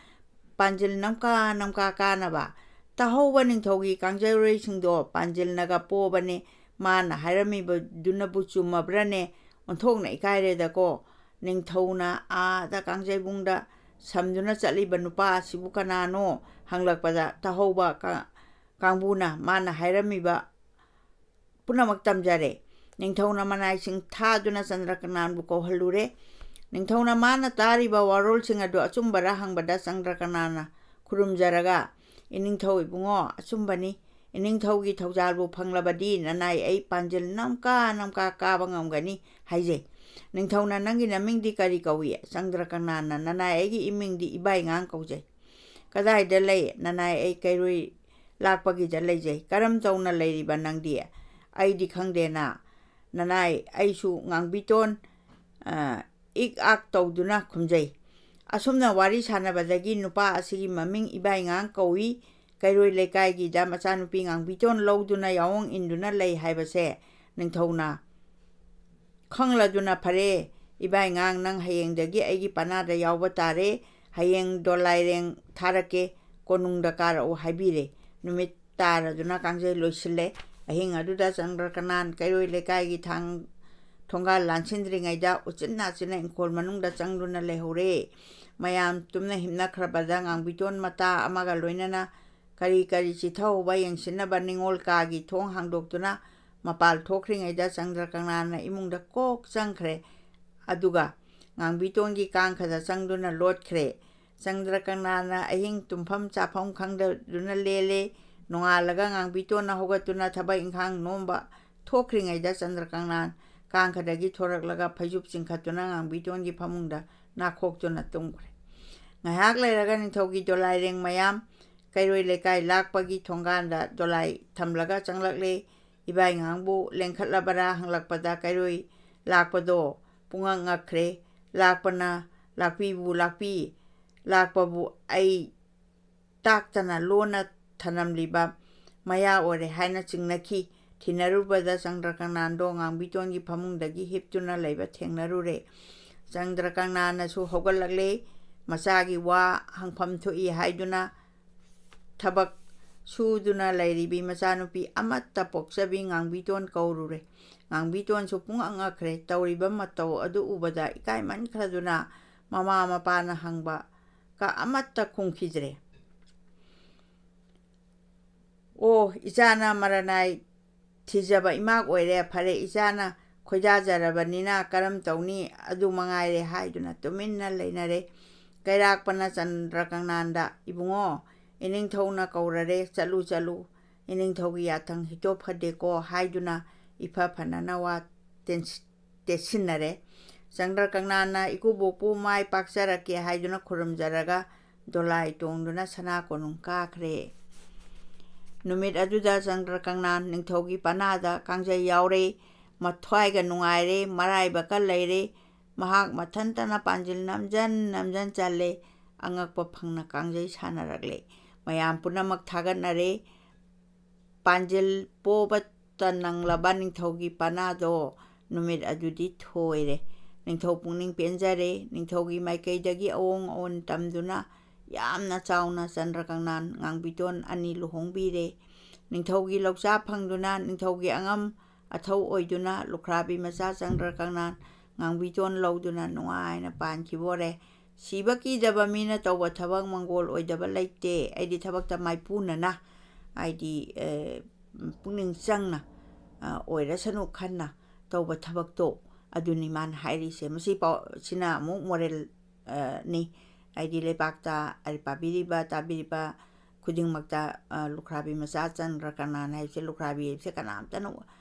ꯄꯥꯟꯖꯤꯜ ꯅꯝꯀꯥ ꯅꯝꯀꯥ ꯀꯥꯅꯕ꯫ ꯇꯥꯍꯧꯕ ꯅꯤꯡꯊꯧꯒꯤ ꯀꯥꯡꯖꯩꯔꯣꯏꯁꯤꯡꯗꯣ ꯄꯥꯟꯖꯤꯜꯅꯒ ꯄꯣꯕꯅꯦ꯫ ꯃꯥꯅ ꯍꯥꯏꯔꯝꯃꯤꯕꯗꯨꯅꯕꯨ ꯆꯨꯝꯃꯕ꯭ꯔꯅꯦ? ꯑꯣꯟꯊꯣꯛꯅ ꯏꯀꯥꯏꯔꯦꯗꯀꯣ꯫" ꯅꯤꯡꯊꯧꯅ ꯑꯥꯗ ꯀꯥꯡꯖꯩꯕꯨꯡꯗ ꯁꯝꯗꯨꯅ ꯆꯠꯂꯤꯕ ꯅꯨꯄꯥ ꯑꯁꯤꯕꯨ ꯀꯅꯥꯅꯣ ꯍꯪꯂꯛꯄꯗ ꯇꯥꯍꯧꯕ ꯀꯥ-, ꯀꯥꯡꯕꯨꯅ ꯃꯥꯅ ꯍꯥꯏꯔꯝꯃꯤꯕ ꯄꯨꯝꯅꯃꯛ ꯇꯝꯖꯔꯦ꯫ ꯅꯤꯡꯊꯧꯅ ꯃꯅꯥꯏꯁꯤꯡ ꯊꯥꯗꯨꯅ ꯆꯟꯗ꯭ꯔꯀꯅꯥꯟꯕꯨ ꯀꯧꯍꯜꯂꯨꯔꯦ꯫ ꯅꯤꯡꯊꯧꯅ ꯃꯥꯅ ꯇꯥꯔꯤꯕ ꯋꯥꯔꯣꯜꯁꯤꯡ ꯑꯗꯨ ꯑꯆꯨꯝꯕꯔ ꯍꯪꯕꯗ ꯆꯟꯗ꯭ꯔꯀꯅꯥꯟꯅ ꯈꯨꯔꯨꯝꯖꯔꯒ, "ꯏꯅꯤꯡꯊꯧ ꯏꯕꯨꯡꯉꯣ, ꯑꯆꯨꯝꯕꯅꯤ꯫ ꯏꯅꯤꯡꯊꯧꯒꯤ ꯊꯧꯖꯥꯜꯕꯨ ꯐꯪꯂꯕꯗꯤ ꯅꯅꯥꯏ ꯑꯩ ꯄꯥꯟꯖꯤꯜ ꯅꯝꯀꯥ ꯅꯝꯀꯥ ꯀꯥꯕ ꯉꯝꯒꯅꯤ ꯍꯥꯏꯖꯩ꯫" ꯅꯤꯡꯊꯧꯅ, "ꯅꯪꯒꯤ ꯅꯃꯤꯡꯗꯤ ꯀꯔꯤ ꯀꯧꯏ?" ꯆꯟꯗ꯭ꯔꯀꯅꯥꯟꯅ, "ꯅꯅꯥꯏ ꯑꯩꯒꯤ ꯏꯃꯤꯡꯗꯤ ꯏꯕꯥꯏꯉꯥꯡ ꯀꯧꯖꯩ꯫" "ꯀꯗꯥꯏꯗ ꯂꯩ?" "ꯅꯅꯥꯏ ꯑꯩ ꯀꯩꯔꯣꯏ ꯂꯥꯛꯄꯒꯤꯗ ꯂꯩꯖꯩ꯫" "ꯀꯔꯝ ꯇꯧꯅ ꯂꯩꯔꯤꯕ ꯅꯪꯗꯤ?" "ꯑꯩꯗꯤ ꯈꯪꯗꯦꯅ, ꯅꯅꯥꯏ ꯑꯩꯁꯨ ꯉꯥꯡꯕꯤꯇꯣꯟ, ꯑ, ꯏꯛ ꯑꯥꯛ ꯇꯧꯗꯨꯅ ꯈꯨꯝꯖꯩ꯫ ꯑꯁꯨꯝꯅ ꯋꯥꯔꯤ ꯁꯥꯟꯅꯕꯗꯒꯤ ꯅꯨꯄꯥ ꯑꯁꯤꯒꯤ ꯃꯃꯤꯡ ꯏꯕꯥꯏꯉꯥꯡ ꯀꯧꯏ, ꯀꯩꯔꯣꯏ ꯂꯩꯀꯥꯏꯒꯤꯗ ꯃꯆꯥꯅꯨꯄꯤ ꯉꯥꯡꯕꯤꯇꯣꯟ ꯂꯧꯗꯨꯅ ꯌꯥꯑꯣꯡ ꯏꯟꯗꯨꯅ ꯂꯩ ꯍꯥꯏꯕꯁꯦ ꯅꯤꯡꯊꯧꯅ ꯈꯪꯂꯗꯨꯅ, "ꯐꯔꯦ, ꯏꯕꯥꯏꯉꯥꯡ, ꯅꯪ ꯍꯌꯦꯡꯗꯒꯤ ꯑꯩꯒꯤ ꯄꯅꯥꯗ ꯌꯥꯎꯕ ꯇꯥꯔꯦ꯫ ꯍꯌꯦꯡ ꯗꯣꯂꯥꯏꯔꯦꯡ ꯊꯥꯔꯛꯀꯦ, ꯀꯣꯅꯨꯡꯗ ꯀꯥꯔꯛꯎ ꯍꯥꯏꯕꯤꯔꯦ꯫ ꯅꯨꯃꯤꯠ ꯇꯥꯔꯗꯨꯅ ꯀꯥꯡꯖꯩ ꯂꯣꯏꯁꯤꯜꯂꯦ꯫ ꯑꯍꯤꯡ ꯑꯗꯨꯗ ꯆꯟꯗ꯭ꯔꯀꯅꯥꯟ ꯀꯩꯔꯣꯏ ꯂꯩꯀꯥꯏꯒꯤ ꯊꯥꯡ ꯊꯣꯡꯒꯥꯜ ꯂꯥꯟꯁꯤꯟꯗ꯭ꯔꯤꯉꯩꯗ ꯎꯆꯤꯟ ꯅꯥꯆꯤꯟꯅ ꯏꯪꯈꯣꯜ ꯃꯅꯨꯡꯗ ꯆꯪꯗꯨꯅ ꯂꯩꯍꯧꯔꯦ꯫ ꯃꯌꯥꯝ ꯇꯨꯝꯅ ꯍꯤꯞꯅꯈ꯭ꯔꯕꯗ ꯉꯥꯡꯕꯤꯇꯣꯟ ꯃꯇꯥ ꯑꯃꯒ ꯂꯣꯏꯅꯅ ꯀꯔꯤ ꯀꯔꯤ ꯆꯤꯊꯍꯧꯕ ꯌꯦꯡꯁꯤꯟꯅꯕ ꯅꯤꯉꯣꯜ ꯀꯥꯒꯤ ꯊꯣꯡ ꯍꯥꯡꯗꯣꯛꯇꯨꯅ ꯃꯄꯥꯜ ꯊꯣꯛꯈ꯭ꯔꯤꯉꯩꯗ ꯆꯟꯗ꯭ꯔꯀꯅꯥꯟꯅ ꯏꯃꯨꯡꯗ ꯀꯣꯛ ꯆꯪꯈ꯭ꯔꯦ꯫ ꯑꯗꯨꯒ ꯉꯥꯡꯕꯤꯇꯣꯟꯒꯤ ꯀꯥꯡꯈꯗ ꯆꯪꯗꯨꯅ ꯂꯣꯠꯈ꯭ꯔꯦ꯫ ꯆꯟꯗ꯭ꯔꯀꯅꯥꯟꯅ ꯑꯍꯤꯡ ꯇꯨꯝꯐꯝ ꯆꯥꯐꯝ ꯈꯪꯗꯗꯨꯅ ꯂꯦꯜꯂꯦ꯫ ꯅꯣꯡꯉꯥꯜꯂꯒ ꯉꯥꯡꯕꯤꯇꯣꯟꯅ ꯍꯧꯒꯠꯇꯨꯅ ꯊꯕꯛ ꯏꯪꯈꯥꯡ ꯅꯣꯝꯕ ꯊꯣꯛꯈ꯭ꯔꯤꯉꯩꯗ ꯆꯟꯗ꯭ꯔꯀꯅꯥꯟ ꯀꯥꯡꯈꯗꯒꯤ ꯊꯣꯔꯛꯂꯒ ꯐꯩꯖꯨꯞ ꯆꯤꯡꯈꯠꯇꯨꯅ ꯉꯥꯡꯕꯤꯇꯣꯟꯒꯤ ꯐꯃꯨꯡꯗ ꯅꯥꯈꯣꯛꯇꯨꯅ ꯇꯨꯝꯈ꯭ꯔꯦ꯫ ꯉꯥꯏꯍꯥꯛ ꯂꯩꯔꯒ ꯅꯤꯡꯊꯧꯒꯤ ꯗꯣꯂꯥꯏꯔꯦꯡ ꯃꯌꯥꯝ ꯀꯩꯔꯣꯏ ꯂꯩꯀꯥꯏ ꯂꯥꯛꯄꯒꯤ ꯊꯣꯡꯒꯥꯟꯗ ꯗꯣꯂꯥꯏ ꯊꯝꯂꯒ ꯆꯪꯂꯛꯂꯦ꯫ ꯏꯕꯥꯏ ꯉꯥꯡꯕꯨ ꯂꯦꯡꯈꯠꯂꯕꯔꯥ ꯍꯪꯂꯛꯄꯗ ꯀꯩꯔꯣꯏ ꯂꯥꯛꯄꯗꯣ ꯄꯨꯡꯉꯛ ꯉꯛꯈ꯭ꯔꯦ꯫ ꯂꯥꯛꯄꯅ ꯂꯥꯛꯄꯤꯕꯨ ꯂꯥꯛꯄꯤ, ꯂꯥꯛꯄꯕꯨ ꯑꯩ ꯇꯥꯛꯇꯅ ꯂꯣꯟꯅ ꯊꯅꯝꯂꯤꯕ ꯃꯌꯥ ꯑꯣꯏꯔꯦ ꯍꯥꯏꯅ ꯆꯤꯡꯅꯈꯤ꯫ ꯊꯤꯅꯔꯨꯕꯗ ꯆꯟꯗ꯭ꯔꯀꯅꯥꯟꯗꯣ ꯉꯥꯡꯕꯤꯇꯣꯟꯒꯤ ꯐꯃꯨꯡꯗꯒꯤ ꯍꯤꯞꯇꯨꯅ ꯂꯩꯕ ꯊꯦꯡꯅꯔꯨꯔꯦ꯫ ꯆꯟꯗ꯭ꯔꯀꯅꯥꯟꯅꯁꯨ ꯍꯧꯒꯠꯂꯛꯂꯦ꯫ ꯃꯆꯥꯒꯤ ꯋꯥ ꯍꯪꯐꯝ ꯊꯣꯛꯏ ꯍꯥꯏꯗꯨꯅ ꯊꯕꯛ ꯁꯨꯗꯨꯅ ꯂꯩꯔꯤꯕꯤ ꯃꯆꯥꯅꯨꯄꯤ ꯑꯃꯠꯇ ꯄꯣꯛꯆꯕꯤ ꯉꯥꯡꯕꯤꯇꯣꯟ ꯀꯧꯔꯨꯔꯦ꯫ ꯉꯥꯡꯕꯤꯇꯣꯟꯁꯨ ꯄꯨꯡꯉꯛ ꯉꯛꯈ꯭ꯔꯦ꯫ ꯇꯧꯔꯤꯕ ꯃꯇꯧ ꯑꯗꯨ ꯎꯕꯗ ꯏꯀꯥꯏꯃꯟꯈ꯭ꯔꯗꯨꯅ ꯃꯃꯥ ꯃꯄꯥꯅ ꯍꯪꯕ ꯀ ꯑꯃꯠꯇ ꯈꯨꯝꯈꯤꯗ꯭ꯔꯦ꯫ "ꯑꯣ, ꯏꯆꯥꯅ ꯃꯔꯅꯥꯏ ꯊꯤꯖꯕ ꯏꯃꯥꯛ ꯑꯣꯏꯔꯦ꯫ ꯐꯔꯦ, ꯏꯆꯥꯅ ꯈꯣꯏꯗꯥꯖꯔꯕꯅꯤꯅ ꯀꯔꯝ ꯇꯧꯅꯤ? ꯑꯗꯨ ꯃꯉꯥꯏꯔꯦ" ꯍꯥꯏꯗꯨꯅ ꯇꯨꯃꯤꯟꯅ ꯂꯩꯅꯔꯦ꯫ ꯀꯩꯔꯥꯛꯄꯅ ꯆꯟꯗ꯭ꯔꯀꯅꯥꯟꯗ, "ꯏꯕꯨꯡꯉꯣ, ꯏꯅꯤꯡꯊꯧꯅ ꯀꯧꯔꯔꯦ, ꯆꯠꯂꯨ, ꯆꯠꯂꯨ꯫ ꯏꯅꯤꯡꯊꯧꯒꯤ ꯌꯥꯊꯪ ꯍꯤꯇꯣꯞ ꯐꯗꯦꯀꯣ" ꯍꯥꯏꯗꯨꯅ ꯏꯐ ꯐꯅꯅ ꯋꯥ ꯇꯦꯟꯁ-, ꯇꯦꯠꯁꯤꯟꯅꯔꯦ꯫ ꯆꯟꯗ꯭ꯔꯀꯅꯥꯟꯅ ꯏꯀꯨꯕꯣꯛꯄꯨ ꯃꯥꯏ ꯄꯥꯛꯆꯔꯛꯀꯦ ꯍꯥꯏꯗꯨꯅ ꯈꯨꯔꯨꯝꯖꯔꯒ ꯗꯣꯂꯥꯏ ꯇꯣꯡꯗꯨꯅ ꯁꯅꯥ ꯀꯣꯅꯨꯡ ꯀꯥꯈ꯭ꯔꯦ꯫ ꯅꯨꯃꯤꯠ ꯑꯗꯨꯗ ꯆꯟꯗ꯭ꯔꯀꯅꯥꯟ ꯅꯤꯡꯊꯧꯒꯤ ꯄꯅꯥꯗ ꯀꯥꯡꯖꯩ ꯌꯥꯎꯔꯦ꯫ ꯃꯊ꯭ꯋꯥꯏꯒ ꯅꯨꯡꯉꯥꯏꯔꯦ, ꯃꯔꯥꯏꯕꯛꯀ ꯂꯩꯔꯦ꯫ ꯃꯍꯥꯛ ꯃꯊꯟꯇꯅ ꯄꯥꯟꯖꯤꯜ ꯅꯝꯖꯟ ꯅꯝꯖꯟ ꯆꯜꯂꯦ꯫ ꯑꯉꯛꯄ ꯐꯪꯅ ꯀꯥꯡꯖꯩ ꯁꯥꯟꯅꯔꯛꯂꯦ꯫ ꯃꯌꯥꯝ ꯄꯨꯝꯅꯃꯛ ꯊꯥꯒꯠꯅꯔꯦ꯫ ꯄꯥꯟꯖꯤꯜ ꯄꯣꯕꯇ ꯅꯪꯂꯕ ꯅꯤꯡꯊꯧꯒꯤ ꯄꯅꯥꯗꯣ ꯅꯨꯃꯤꯠ ꯑꯗꯨꯗꯤ ꯊꯣꯏꯔꯦ꯫ ꯅꯤꯡꯊꯧ ꯄꯨꯛꯅꯤꯡ ꯄꯦꯟꯖꯔꯦ꯫ ꯅꯤꯡꯊꯧꯒꯤ ꯃꯥꯏꯀꯩꯗꯒꯤ ꯑꯑꯣꯡ ꯑꯑꯣꯟ ꯇꯝꯗꯨꯅ ꯌꯥꯝꯅ ꯆꯥꯎꯅ ꯆꯟꯗ꯭ꯔ ꯀꯥꯡꯅꯥꯟ ꯉꯥꯡꯕꯤꯇꯣꯟ ꯑꯅꯤ ꯂꯨꯍꯣꯡꯕꯤꯔꯦ꯫ ꯅꯤꯡꯊꯧꯒꯤ ꯂꯧꯆꯥ ꯐꯪꯗꯨꯅ, ꯅꯤꯡꯊꯧꯒꯤ ꯑꯉꯝ ꯑꯊꯧ ꯑꯣꯏꯗꯨꯅ ꯂꯨꯈ꯭ꯔꯥꯕꯤ ꯃꯆꯥ ꯆꯟꯗ꯭ꯔ ꯀꯥꯡꯅꯥꯟ ꯉꯥꯡꯕꯤꯇꯣꯟ ꯂꯧꯗꯨꯅ ꯅꯨꯡꯉꯥꯏꯅ ꯄꯥꯟꯈꯤꯕ ꯑꯣꯏꯔꯦ꯫ ꯁꯤꯕ ꯀꯤꯗꯕ ꯃꯤꯅ ꯇꯧꯕ ꯊꯕꯛ ꯃꯪꯒꯣꯜ ꯑꯣꯏꯗꯕ ꯂꯩꯇꯦ꯫ ꯑꯩꯗꯤ ꯊꯕꯛꯇ ꯃꯥꯏꯄꯨꯅꯅ, ꯍꯥꯏꯗꯤ, ꯑꯦ, ꯄꯨꯛꯅꯤꯡ ꯆꯪꯅ, ꯑ, ꯑꯣꯏꯔꯁꯅꯨ ꯈꯟꯅ ꯇꯧꯕ ꯊꯕꯛꯇꯣ, ꯑꯗꯨꯅꯤ ꯃꯥꯅ ꯍꯥꯏꯔꯤꯁꯦ꯫ ꯃꯁꯤ ꯄꯥꯎ, ꯁꯤꯅ ꯑꯃꯨꯛ ꯃꯣꯔꯦꯜ, ꯑ, ꯅꯤ꯫ ꯍꯥꯏꯗꯤ ꯂꯩꯕꯥꯛꯇ ꯄꯥꯕꯤꯔꯤꯕ, ꯇꯥꯕꯤꯔꯤꯕ ꯈꯨꯗꯤꯡꯃꯛꯇ, ꯑ, ꯂꯨꯈ꯭ꯔꯥꯕꯤ ꯃꯆꯥ ꯆꯟꯗ꯭ꯔ ꯀꯅꯥꯅ ꯍꯥꯏꯕꯁꯦ, ꯂꯨꯈ꯭ꯔꯥꯕꯤ ꯍꯥꯏꯕꯁꯦ ꯀꯅꯥꯝꯇꯅ,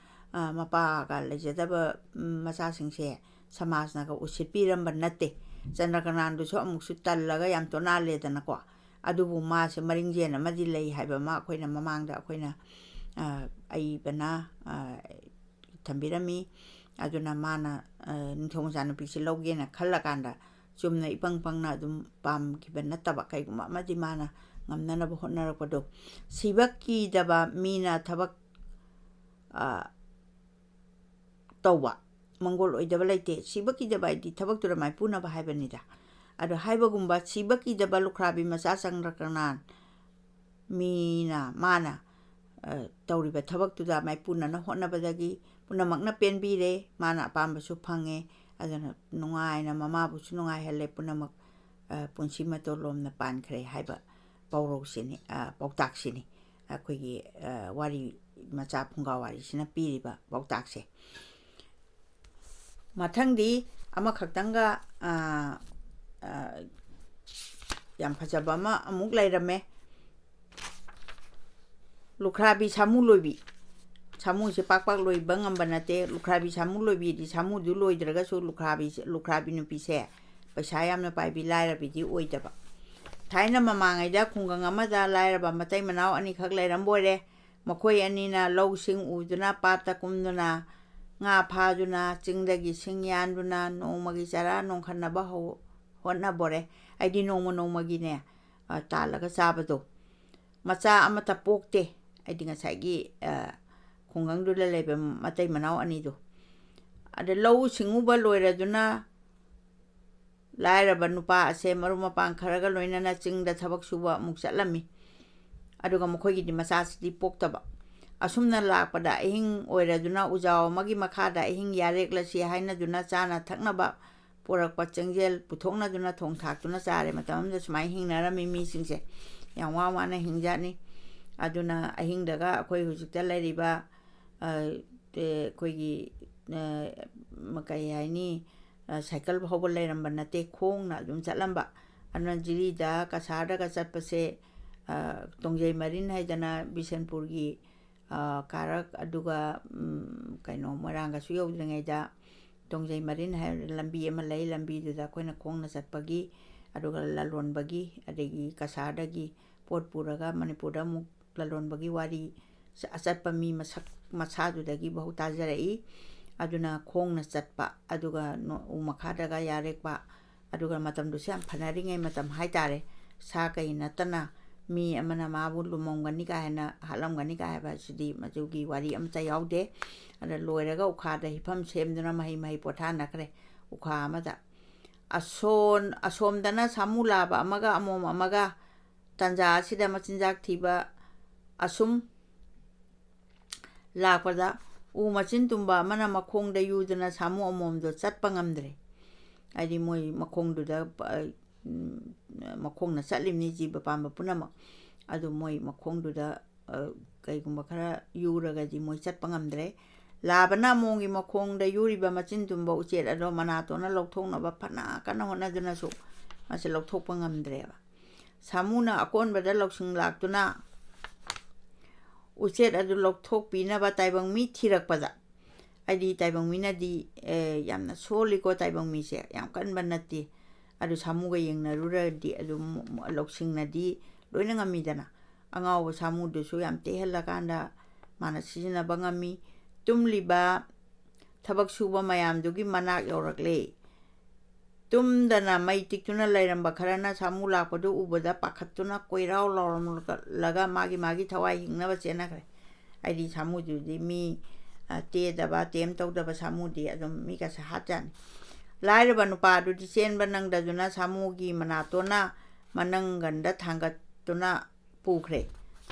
ꯑ, ꯃꯄꯥꯒ ꯂꯩꯖꯗꯕ, ꯎꯝ, ꯃꯆꯥꯁꯤꯡꯁꯦ ꯁꯃꯥꯖꯅꯒ ꯎꯁꯤꯠꯄꯤꯔꯝꯕ ꯅꯠꯇꯦ꯫ ꯆꯟꯗ꯭ꯔ ꯀꯅꯥꯟꯗꯨꯁꯨ ꯑꯃꯨꯛꯁꯨ ꯇꯜꯂꯒ ꯌꯥꯝ ꯇꯣꯅꯥꯜꯂꯦꯗꯅꯀꯣ꯫ ꯑꯗꯨꯕꯨ ꯃꯥꯁꯦ ꯃꯔꯤꯡꯖꯦꯜ ꯑꯃꯗꯤ ꯂꯩ ꯍꯥꯏꯕ ꯑꯃ ꯑꯩꯈꯣꯏꯅ ꯃꯃꯥꯡꯗ ꯑꯩꯈꯣꯏꯅ, ꯑ, ꯑꯏꯕꯅ, ꯑ, ꯊꯝꯕꯤꯔꯝꯃꯤ꯫ ꯑꯗꯨꯅ ꯃꯥꯅ, ꯑ, ꯅꯤꯡꯊꯧ ꯃꯆꯥꯅꯨꯄꯤꯁꯤ ꯂꯧꯒꯦꯅ ꯈꯜꯂꯀꯥꯟꯗ ꯆꯨꯝꯅ ꯏꯄꯪ ꯄꯪꯅ ꯑꯗꯨꯝ ꯄꯥꯝꯈꯤꯕ ꯅꯠꯇꯕ, ꯀꯩꯒꯨꯝꯕ ꯑꯃꯗꯤ ꯃꯥꯅ ꯉꯝꯅꯅꯕ ꯍꯣꯠꯅꯔꯛꯄꯗꯣ꯫ ꯁꯤꯕ ꯀꯤꯗꯕ ꯃꯤꯅ ꯊꯕꯛ, ꯑ, ꯇꯧꯕ ꯃꯪꯒꯣꯜ ꯑꯣꯏꯗꯕ ꯂꯩꯇꯦ꯫ ꯁꯤꯕ ꯀꯤꯗꯕ ꯍꯥꯏꯗꯤ ꯊꯕꯛꯇꯨꯗ ꯃꯥꯏꯄꯨꯅꯕ ꯍꯥꯏꯕꯅꯤꯗ꯫ ꯑꯗꯣ ꯍꯥꯏꯕꯒꯨꯝꯕ ꯁꯤꯕ ꯀꯤꯗꯕ ꯂꯨꯈ꯭ꯔꯥꯕꯤ ꯃꯆꯥ ꯆꯟꯗ꯭ꯔ ꯀꯅꯥꯟ ꯃꯤꯅ, ꯃꯥꯅ, ꯑ, ꯇꯧꯔꯤꯕ ꯊꯕꯛꯇꯨꯗ ꯃꯥꯏꯄꯨꯅꯅ ꯍꯣꯠꯅꯕꯗꯒꯤ ꯄꯨꯝꯅꯃꯛꯅ ꯄꯦꯟꯕꯤꯔꯦ, ꯃꯥꯅ ꯑꯄꯥꯝꯕꯁꯨ ꯐꯪꯉꯦ꯫ ꯑꯗꯨꯅ ꯅꯨꯡꯉꯥꯏꯅ ꯃꯃꯥꯕꯨꯁꯨ ꯅꯨꯡꯉꯥꯏꯍꯜꯂꯦ꯫ ꯄꯨꯝꯅꯃꯛ, ꯑ, ꯄꯨꯟꯁꯤ ꯃꯇꯣꯂꯣꯝꯅ ꯄꯥꯟꯈ꯭ꯔꯦ ꯍꯥꯏꯕ ꯄꯥꯎꯔꯧꯁꯤꯅꯤ, ꯑ, ꯄꯥꯎꯇꯥꯛꯁꯤꯅꯤ꯫ ꯑꯩꯈꯣꯏꯒꯤ, ꯑ, ꯋꯥꯔꯤ ꯃꯆꯥ ꯐꯨꯡꯒꯥ ꯋꯥꯔꯤꯁꯤꯅ ꯄꯤꯔꯤꯕ ꯄꯥꯎꯇꯥꯛꯁꯦ꯫ ꯃꯊꯪꯗꯤ ꯑꯃꯈꯛꯇꯪꯒ, ꯑ, ꯑ, ꯌꯥꯝ ꯐꯖꯕ ꯑꯃ ꯑꯃꯨꯛ ꯂꯩꯔꯝꯃꯦ꯫ ꯂꯨꯈ꯭ꯔꯥꯕꯤ ꯁꯥꯃꯨ ꯂꯣꯏꯕꯤ꯫ ꯁꯥꯃꯨꯁꯦ ꯄꯥꯛ ꯄꯥꯛ ꯂꯣꯏꯕ ꯉꯝꯕ ꯅꯠꯇꯦ꯫ ꯂꯨꯈ꯭ꯔꯥꯕꯤ ꯁꯥꯃꯨ ꯂꯣꯏꯕꯤꯗꯤ ꯁꯥꯃꯨꯗꯨ ꯂꯣꯏꯗ꯭ꯔꯒꯁꯨ ꯂꯨꯈ꯭ꯔꯥꯕꯤ, ꯂꯨꯈ꯭ꯔꯥꯕꯤ ꯅꯨꯄꯤꯁꯦ ꯄꯩꯁꯥ ꯌꯥꯝꯅ ꯄꯥꯏꯕꯤ ꯂꯥꯏꯔꯕꯤꯗꯤ ꯑꯣꯏꯗꯕ꯫ ꯊꯥꯏꯅ ꯃꯃꯥꯡꯉꯩꯗ ꯈꯨꯡꯒꯪ ꯑꯃꯗ ꯂꯥꯏꯔꯕ ꯃꯇꯩ ꯃꯅꯥꯎ ꯑꯅꯤꯈꯛ ꯂꯩꯔꯝꯕ ꯑꯣꯏꯔꯦ꯫ ꯃꯈꯣꯏ ꯑꯅꯤꯅ ꯂꯧꯁꯤꯡ ꯎꯗꯨꯅ, ꯄꯥꯠꯇ ꯀꯨꯝꯗꯨꯅ, ꯉꯥ ꯐꯥꯗꯨꯅ, ꯆꯤꯡꯗꯒꯤ ꯁꯤꯡ ꯌꯥꯟꯗꯨꯅ ꯅꯣꯡꯃꯒꯤ ꯆꯔꯥ ꯅꯣꯡꯈꯠꯅꯕ ꯍꯧ-, ꯍꯣꯠꯅꯕꯣꯔꯦ꯫ ꯍꯥꯏꯗꯤ ꯅꯣꯡꯃ ꯅꯣꯡꯃꯒꯤꯅꯦ, ꯑ, ꯇꯥꯜꯂꯒ ꯆꯥꯕꯗꯣ꯫ ꯃꯆꯥ ꯑꯃꯠꯇ ꯄꯣꯛꯇꯦ꯫ ꯍꯥꯏꯗꯤ ꯉꯁꯥꯏꯒꯤ, ꯑ, ꯈꯨꯡꯒꯪꯗꯨꯗ ꯂꯩꯕ ꯃꯇꯩ ꯃꯅꯥꯎ ꯑꯅꯤꯗꯣ꯫ ꯑꯗ ꯂꯧꯎ ꯁꯤꯡꯎꯕ ꯂꯣꯏꯔꯗꯨꯅ ꯂꯥꯏꯔꯕ ꯅꯨꯄꯥ ꯑꯁꯦ ꯃꯔꯨꯞ ꯃꯄꯥꯡ ꯈꯔꯒ ꯂꯣꯏꯅꯅ ꯆꯤꯡꯗ ꯊꯕꯛ ꯁꯨꯕ ꯑꯃꯨꯛ ꯆꯠꯂꯝꯃꯤ꯫ ꯑꯗꯨꯒ ꯃꯈꯣꯏꯒꯤꯗꯤ ꯃꯆꯥꯁꯤꯗꯤ ꯄꯣꯛꯇꯕ꯫ ꯑꯁꯨꯝꯅ ꯂꯥꯛꯄꯗ ꯑꯍꯤꯡ ꯑꯣꯏꯔꯗꯨꯅ ꯎꯖꯥꯎ ꯑꯃꯒꯤ ꯃꯈꯥꯗ ꯑꯍꯤꯡ ꯌꯥꯔꯦꯛꯂꯁꯤ ꯍꯥꯏꯅꯗꯨꯅ ꯆꯥꯅ ꯊꯛꯅꯕ ꯄꯨꯔꯛꯄ ꯆꯦꯡꯖꯦꯜ ꯄꯨꯊꯣꯛꯅꯗꯨꯅ ꯊꯣꯡ ꯊꯥꯛꯇꯨꯅ ꯆꯥꯔꯦ꯫ ꯃꯇꯝ ꯑꯃꯗ ꯁꯨꯃꯥꯏꯅ ꯍꯤꯡꯅꯔꯝꯃꯤ ꯃꯤꯁꯤꯡꯁꯦ꯫ ꯌꯥꯝ ꯋꯥ ꯋꯥꯅ ꯍꯤꯡꯖꯥꯠꯅꯤ꯫ ꯑꯗꯨꯅ ꯑꯍꯤꯡꯗꯒ ꯑꯩꯈꯣꯏ ꯍꯧꯖꯤꯛꯇ ꯂꯩꯔꯤꯕ, ꯑ, ꯑꯩꯈꯣꯏꯒꯤ, ꯑ, ꯀꯩ ꯍꯥꯏꯅꯤ, ꯑ, ꯁꯥꯏꯀꯜ ꯐꯥꯎꯕ ꯂꯩꯔꯝꯕ ꯅꯠꯇꯦ, ꯈꯣꯡꯅ ꯑꯗꯨꯝ ꯆꯠꯂꯝꯕ꯫ ꯑꯗꯨꯅ ꯖꯤꯔꯤꯗ ꯀꯁꯥꯔꯗꯒ ꯆꯠꯄꯁꯦ, ꯑ, ꯇꯣꯡꯖꯩ ꯃꯔꯤꯟ ꯍꯥꯏꯗꯅ ꯕꯤꯁꯦꯟꯄꯨꯔꯒꯤ, ꯑ, ꯀꯥꯔꯛ, ꯑꯗꯨꯒ, ꯎꯝ, ꯀꯩꯅꯣ, ꯃꯣꯏꯔꯥꯡꯒꯁꯨ ꯌꯧꯗ꯭ꯔꯤꯉꯩꯗ ꯇꯣꯡꯖꯩ ꯃꯔꯤꯟ ꯍꯥꯏꯕ ꯂꯝꯕꯤ ꯑꯃ ꯂꯩ꯫ ꯂꯝꯕꯤꯗꯨꯗ ꯑꯩꯈꯣꯏꯅ ꯈꯣꯡꯅ ꯆꯠꯄꯒꯤ, ꯑꯗꯨꯒ ꯂꯂꯣꯟꯕꯒꯤ, ꯑꯗꯒꯤ ꯀꯁꯥꯔꯗꯒꯤ ꯄꯣꯠ ꯄꯨꯔꯒ ꯃꯅꯤꯄꯨꯔꯗ ꯑꯃꯨꯛ ꯂꯂꯣꯟꯕꯒꯤ ꯋꯥꯔꯤ, ꯆ-, ꯑꯆꯠꯄ ꯃꯤ ꯃꯁꯛ ꯃꯁꯥꯗꯨꯗꯒꯤ ꯕꯍꯨ ꯇꯥꯖꯔꯛꯏ꯫ ꯑꯗꯨꯅ ꯈꯣꯡꯅ ꯆꯠꯄ, ꯑꯗꯨꯒ ꯅꯣ-, ꯎ ꯃꯈꯥꯗꯒ ꯌꯥꯔꯦꯛꯄ, ꯑꯗꯨꯒ ꯃꯇꯝꯗꯨꯁꯨ ꯌꯥꯝ ꯐꯅꯔꯤꯉꯩ ꯃꯇꯝ ꯍꯥꯏꯇꯥꯔꯦ꯫ ꯁꯥ ꯀꯩ ꯅꯠꯇꯅ ꯃꯤ ꯑꯃꯅ ꯃꯥꯕꯨ ꯂꯨꯝꯃꯝꯒꯅꯤ ꯀꯥꯏ ꯍꯥꯏꯅ, ꯍꯥꯠꯂꯝꯒꯅꯤ ꯀꯥꯏ ꯍꯥꯏꯕ ꯁꯤꯗꯤ ꯃꯗꯨꯒꯤ ꯋꯥꯔꯤ ꯑꯃꯠꯇ ꯌꯥꯎꯗꯦ꯫ ꯑꯗ ꯂꯣꯏꯔꯒ ꯎꯈꯥꯗ ꯍꯤꯐꯝ ꯁꯦꯝꯗꯨꯅ ꯃꯍꯩ ꯃꯍꯩ ꯄꯣꯊꯥꯅꯈ꯭ꯔꯦ ꯎꯈꯥ ꯑꯃꯗ꯫ ꯑꯁꯣꯟ-, ꯑꯁꯣꯝꯗꯅ ꯁꯥꯃꯨ ꯂꯥꯕ ꯑꯃꯒ ꯑꯃꯣꯝ ꯑꯃꯒ ꯇꯟꯖꯥ ꯑꯁꯤꯗ ꯃꯆꯤꯟꯖꯥꯛ ꯊꯤꯕ ꯑꯁꯨꯝ ꯂꯥꯛꯄꯗ ꯎ ꯃꯆꯤꯟ ꯇꯨꯝꯕ ꯑꯃꯅ ꯃꯈꯣꯡꯗ ꯌꯨꯗꯨꯅ ꯁꯥꯃꯨ ꯑꯃꯣꯝꯗꯣ ꯆꯠꯄ ꯉꯝꯗ꯭ꯔꯦ꯫ ꯍꯥꯏꯗꯤ ꯃꯣꯏ ꯃꯈꯣꯡꯗꯨꯗ, ꯑ, ꯎꯝ, ꯃꯈꯣꯡꯅ ꯆꯠꯂꯤꯕꯅꯤ ꯖꯤꯕ ꯄꯥꯟꯕ ꯄꯨꯝꯅꯃꯛ꯫ ꯑꯗꯨ ꯃꯣꯏ ꯃꯈꯣꯡꯗꯨꯗ, ꯑ, ꯀꯩꯒꯨꯝꯕ ꯈꯔ ꯌꯨꯔꯒꯗꯤ ꯃꯣꯏ ꯆꯠꯄ ꯉꯝꯗ꯭ꯔꯦ꯫ ꯂꯥꯕꯅ ꯑꯃꯣꯝꯒꯤ ꯃꯈꯣꯡꯗ ꯌꯨꯔꯤꯕ ꯃꯆꯤꯟ ꯇꯨꯝꯕ ꯎꯆꯦꯠ ꯑꯗꯣ ꯃꯅꯥꯇꯣꯟꯅ ꯂꯧꯊꯣꯛꯅꯕ ꯐꯅ ꯀꯟꯅ ꯍꯣꯠꯅꯗꯨꯅꯁꯨ ꯃꯁꯤ ꯂꯧꯊꯣꯛꯄ ꯉꯝꯗ꯭ꯔꯦꯕ꯫ ꯁꯥꯃꯨꯅ ꯑꯀꯣꯟꯕꯗ ꯂꯧꯁꯤꯡ ꯂꯥꯛꯇꯨꯅ ꯎꯆꯦꯠ ꯑꯗꯨ ꯂꯧꯊꯣꯛꯄꯤꯅꯕ ꯇꯥꯏꯕꯪ ꯃꯤ ꯊꯤꯔꯛꯄꯗ, ꯍꯥꯏꯗꯤ ꯇꯥꯏꯕꯪ ꯃꯤꯅꯗꯤ, ꯑꯦ, ꯌꯥꯝꯅ ꯁꯣꯜꯂꯤꯀꯣ, ꯇꯥꯏꯕꯪ ꯃꯤꯁꯦ ꯌꯥꯝ ꯀꯟꯕ ꯅꯠꯇꯦ, ꯑꯗꯨ ꯁꯥꯃꯨꯒ ꯌꯦꯡꯅꯔꯨꯔꯗꯤ ꯑꯗꯨꯝ ꯂꯧꯁꯤꯡꯅꯗꯤ ꯂꯣꯏꯅ ꯉꯝꯃꯤꯗꯅ꯫ ꯑꯉꯥꯎꯕ ꯁꯥꯃꯨꯗꯨꯁꯨ ꯌꯥꯝ ꯇꯦꯛꯍꯜꯂꯀꯥꯟꯗ ꯃꯥꯅ ꯁꯤꯖꯤꯟꯅꯕ ꯉꯝꯃꯤ꯫ ꯇꯨꯝꯂꯤꯕ ꯊꯕꯛ ꯁꯨꯕ ꯃꯌꯥꯝꯗꯨꯒꯤ ꯃꯅꯥꯛ ꯌꯧꯔꯛꯂꯦ꯫ ꯇꯨꯝꯗꯅ ꯃꯩ ꯇꯤꯛꯇꯨꯅ ꯂꯩꯔꯝꯕ ꯈꯔꯅ ꯁꯥꯃꯨ ꯂꯥꯛꯄꯗꯨ ꯎꯕꯗ ꯄꯥꯈꯠꯇꯨꯅ ꯀꯣꯏꯔꯥꯎ ꯂꯥꯎꯔꯝꯂꯒ ꯃꯥꯒꯤ ꯃꯥꯒꯤ ꯊꯋꯥꯏ ꯍꯤꯡꯅꯕ ꯆꯦꯟꯅꯈ꯭ꯔꯦ꯫ ꯍꯥꯏꯗꯤ ꯁꯥꯃꯨꯗꯨꯗꯤ ꯃꯤ, ꯑ, ꯇꯦꯗꯕ, ꯇꯦꯝ ꯇꯧꯗꯕ ꯁꯥꯃꯨꯗꯤ ꯑꯗꯨꯝ ꯃꯤꯒꯁꯦ ꯍꯥꯠꯆꯥꯅꯤ꯫ ꯂꯥꯏꯔꯕ ꯅꯨꯄꯥ ꯑꯗꯨꯗꯤ ꯆꯦꯟꯕ ꯅꯪꯗꯗꯨꯅ ꯁꯥꯃꯨꯒꯤ ꯃꯅꯥꯇꯣꯟꯅ ꯃꯅꯪꯒꯟꯗ ꯊꯥꯡꯒꯠꯇꯨꯅ ꯄꯨꯈ꯭ꯔꯦ꯫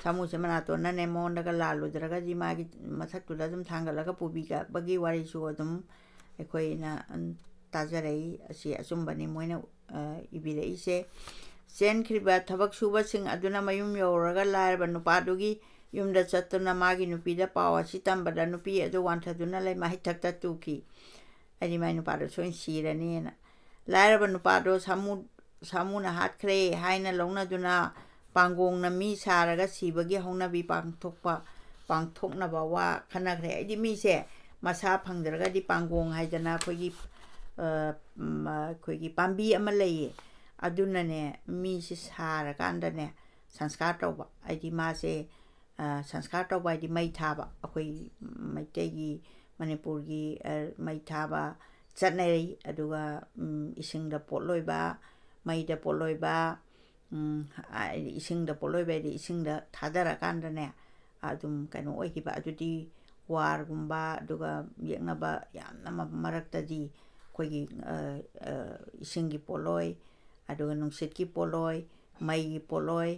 ꯁꯥꯃꯨꯁꯦ ꯃꯅꯥꯇꯣꯟꯅꯅꯦ ꯃꯉꯣꯟꯗꯒ ꯂꯥꯜꯂꯨꯗ꯭ꯔꯒꯗꯤ ꯃꯥꯒꯤ ꯃꯊꯛꯇꯨꯗ ꯑꯗꯨꯝ ꯊꯥꯡꯒꯠꯂꯒ ꯄꯨꯕꯤꯕꯒꯤ ꯋꯥꯔꯤꯁꯨ ꯑꯗꯨꯝ ꯑꯩꯈꯣꯏꯅ, ꯎꯝ, ꯇꯥꯖꯔꯛꯏ꯫ ꯑꯁꯤ ꯑꯆꯨꯝꯕꯅꯤ ꯃꯣꯏꯅ, ꯑ, ꯏꯕꯤꯔꯛꯏꯁꯦ꯫ ꯆꯦꯟꯈ꯭ꯔꯤꯕ ꯊꯕꯛ ꯁꯨꯕꯁꯤꯡ ꯑꯗꯨꯅ ꯃꯌꯨꯝ ꯌꯧꯔꯒ ꯂꯥꯏꯔꯕ ꯅꯨꯄꯥꯗꯨꯒꯤ ꯌꯨꯝꯗ ꯆꯠꯇꯨꯅ ꯃꯥꯒꯤ ꯅꯨꯄꯤꯗ ꯄꯥꯎ ꯑꯁꯤ ꯇꯝꯕꯗ ꯅꯨꯄꯤ ꯑꯗꯨ ꯋꯥꯟꯊꯗꯨꯅ ꯂꯩꯃꯥꯏ ꯊꯛꯇ ꯇꯨꯈꯤ꯫ ꯍꯥꯏꯗꯤ ꯃꯥꯏ ꯅꯨꯄꯥꯗꯣ ꯁꯣꯏꯅ ꯁꯤꯔꯅꯤꯅ꯫ ꯂꯥꯏꯔꯕ ꯅꯨꯄꯥꯗꯣ ꯁꯥꯃꯨ, ꯁꯥꯃꯨꯅ ꯍꯥꯠꯈ꯭ꯔꯦ ꯍꯥꯏꯅ ꯂꯧꯅꯗꯨꯅ ꯄꯥꯡꯒꯣꯡꯅ ꯃꯤ ꯁꯥꯔꯒ ꯁꯤꯕꯒꯤ ꯍꯧꯅꯕꯤ ꯄꯥꯡꯊꯣꯛꯄ, ꯄꯥꯡꯊꯣꯛꯅꯕ ꯋꯥ ꯈꯟꯅꯈ꯭ꯔꯦ꯫ ꯍꯥꯏꯗꯤ ꯃꯤꯁꯦ ꯃꯁꯥ ꯐꯪꯗ꯭ꯔꯒꯗꯤ ꯄꯥꯡꯒꯣꯡ ꯍꯥꯏꯗꯅ ꯑꯩꯈꯣꯏꯒꯤ, ꯑ, ꯎꯝ, ꯑꯩꯈꯣꯏꯒꯤ ꯄꯥꯝꯕꯤ ꯑꯃ ꯂꯩꯌꯦ꯫ ꯑꯗꯨꯅꯅꯦ ꯃꯤꯁꯦ ꯁꯥꯔꯀꯥꯟꯗꯅꯦ ꯁꯪꯁꯀꯥꯔ ꯇꯧꯕ꯫ ꯍꯥꯏꯗꯤ ꯃꯥꯁꯦ, ꯑ, ꯁꯪꯁꯀꯥꯔ ꯇꯧꯕ ꯍꯥꯏꯗꯤ ꯃꯩ ꯊꯥꯕ꯫ ꯑꯩꯈꯣꯏ ꯃꯩꯇꯩꯒꯤ, ꯃꯅꯤꯄꯨꯔꯒꯤ, ꯑ, ꯃꯩ ꯊꯥꯕ ꯆꯠꯅꯩ꯫ ꯑꯗꯨꯒ, ꯎꯝ, ꯏꯁꯤꯡꯗ ꯄꯣꯠꯂꯣꯏꯕ, ꯃꯩꯗ ꯄꯣꯠꯂꯣꯏꯕ, ꯎꯝ, ꯍꯥꯏꯗꯤ ꯏꯁꯤꯡꯗ ꯄꯣꯠꯂꯣꯏꯕ ꯍꯥꯏꯗꯤ ꯏꯁꯤꯡꯗ ꯊꯥꯗꯔꯀꯥꯟꯗꯅꯦ ꯑꯗꯨꯝ ꯀꯩꯅꯣ ꯑꯣꯏꯈꯤꯕ꯫ ꯑꯗꯨꯗꯤ ꯋꯥꯔꯒꯨꯝꯕ ꯑꯗꯨꯒ ꯌꯦꯛꯅꯕ ꯌꯥꯝꯅ ꯃ-, ꯃꯔꯛꯇꯗꯤ ꯑꯩꯈꯣꯏꯒꯤ, ꯑ, ꯑ, ꯏꯁꯤꯡꯒꯤ ꯄꯣꯠꯂꯣꯏ, ꯑꯗꯨꯒ ꯅꯨꯡꯁꯤꯠꯀꯤ ꯄꯣꯠꯂꯣꯏ, ꯃꯩꯒꯤ ꯄꯣꯠꯂꯣꯏ,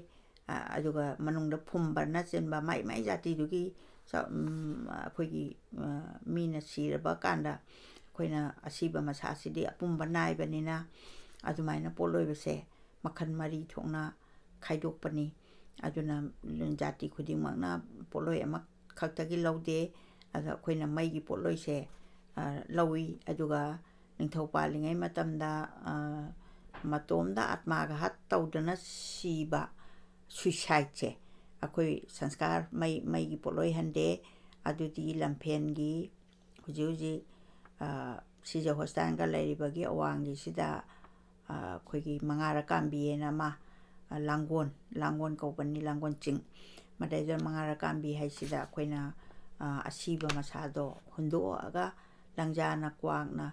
ꯑ, ꯑꯗꯨꯒ ꯃꯅꯨꯡꯗ ꯐꯨꯝꯕꯅꯆꯤꯡꯕ ꯃꯥꯏ ꯃꯥꯏ ꯖꯥꯇꯤꯗꯨꯒꯤ ꯆ-, ꯎꯝ, ꯑꯩꯈꯣꯏꯒꯤ, ꯑ, ꯃꯤꯅ ꯁꯤꯔꯕ ꯀꯥꯟꯗ ꯑꯩꯈꯣꯏꯅ ꯑꯁꯤꯕ ꯃꯁꯥꯁꯤꯗꯤ ꯑꯄꯨꯝꯕ ꯅꯥꯏꯕꯅꯤꯅ ꯑꯗꯨꯃꯥꯏꯅ ꯄꯣꯠꯂꯣꯏꯕꯁꯦ ꯃꯈꯜ ꯃꯔꯤ ꯊꯣꯛꯅ ꯈꯥꯏꯗꯣꯛꯄꯅꯤ꯫ ꯑꯗꯨꯅ ꯖꯥꯇꯤ ꯈꯨꯗꯤꯡꯃꯛꯅ ꯄꯣꯠꯂꯣꯏ ꯑꯃꯈꯛꯇꯒꯤ ꯂꯧꯗꯦ꯫ ꯑꯗ ꯑꯩꯈꯣꯏꯅ ꯃꯩꯒꯤ ꯄꯣꯠꯂꯣꯏꯁꯦ, ꯑ, ꯂꯧꯏ꯫ ꯑꯗꯨꯒ ꯅꯤꯡꯊꯧ ꯄꯥꯜꯂꯤꯉꯩ ꯃꯇꯝꯗ, ꯑ, ꯃꯇꯣꯝꯗ ꯑꯥꯠꯃꯥꯒꯍꯥꯠ ꯇꯧꯗꯅ ꯁꯤꯕ, ꯁꯨꯏꯁꯥꯏꯠꯁꯦ, ꯑꯩꯈꯣꯏ ꯁꯪꯁꯀꯥꯔ ꯃꯩ, ꯃꯩꯒꯤ ꯄꯣꯠꯂꯣꯏ ꯍꯟꯗꯦ꯫ ꯑꯗꯨꯗꯤ ꯂꯝꯐꯦꯟꯒꯤ ꯍꯧꯖꯤꯛ ꯍꯧꯖꯤꯛ, ꯑ, ꯁꯤꯖ ꯍꯣꯁꯇꯥꯏꯟꯒ ꯂꯩꯔꯤꯕꯒꯤ ꯑꯋꯥꯡꯒꯤꯁꯤꯗ, ꯑ, ꯑꯩꯈꯣꯏꯒꯤ ꯃꯉꯥꯔꯛ ꯀꯥꯝꯕꯤ ꯍꯥꯏꯅ ꯑꯃ, ꯑ, ꯂꯥꯡꯒꯣꯜ, ꯂꯥꯡꯒꯣꯜ ꯀꯧꯕꯅꯤ, ꯂꯥꯡꯒꯣꯜ ꯆꯤꯡ꯫ ꯃꯗꯩꯗ ꯃꯉꯥꯔꯛ ꯀꯥꯝꯕꯤ ꯍꯥꯏꯁꯤꯗ ꯑꯩꯈꯣꯏꯅ, ꯑ, ꯑꯁꯤꯕ ꯃꯁꯥꯗꯣ ꯍꯨꯟꯗꯣꯛꯑꯒ ꯂꯪꯖꯥꯅ ꯀ꯭ꯋꯥꯛꯅ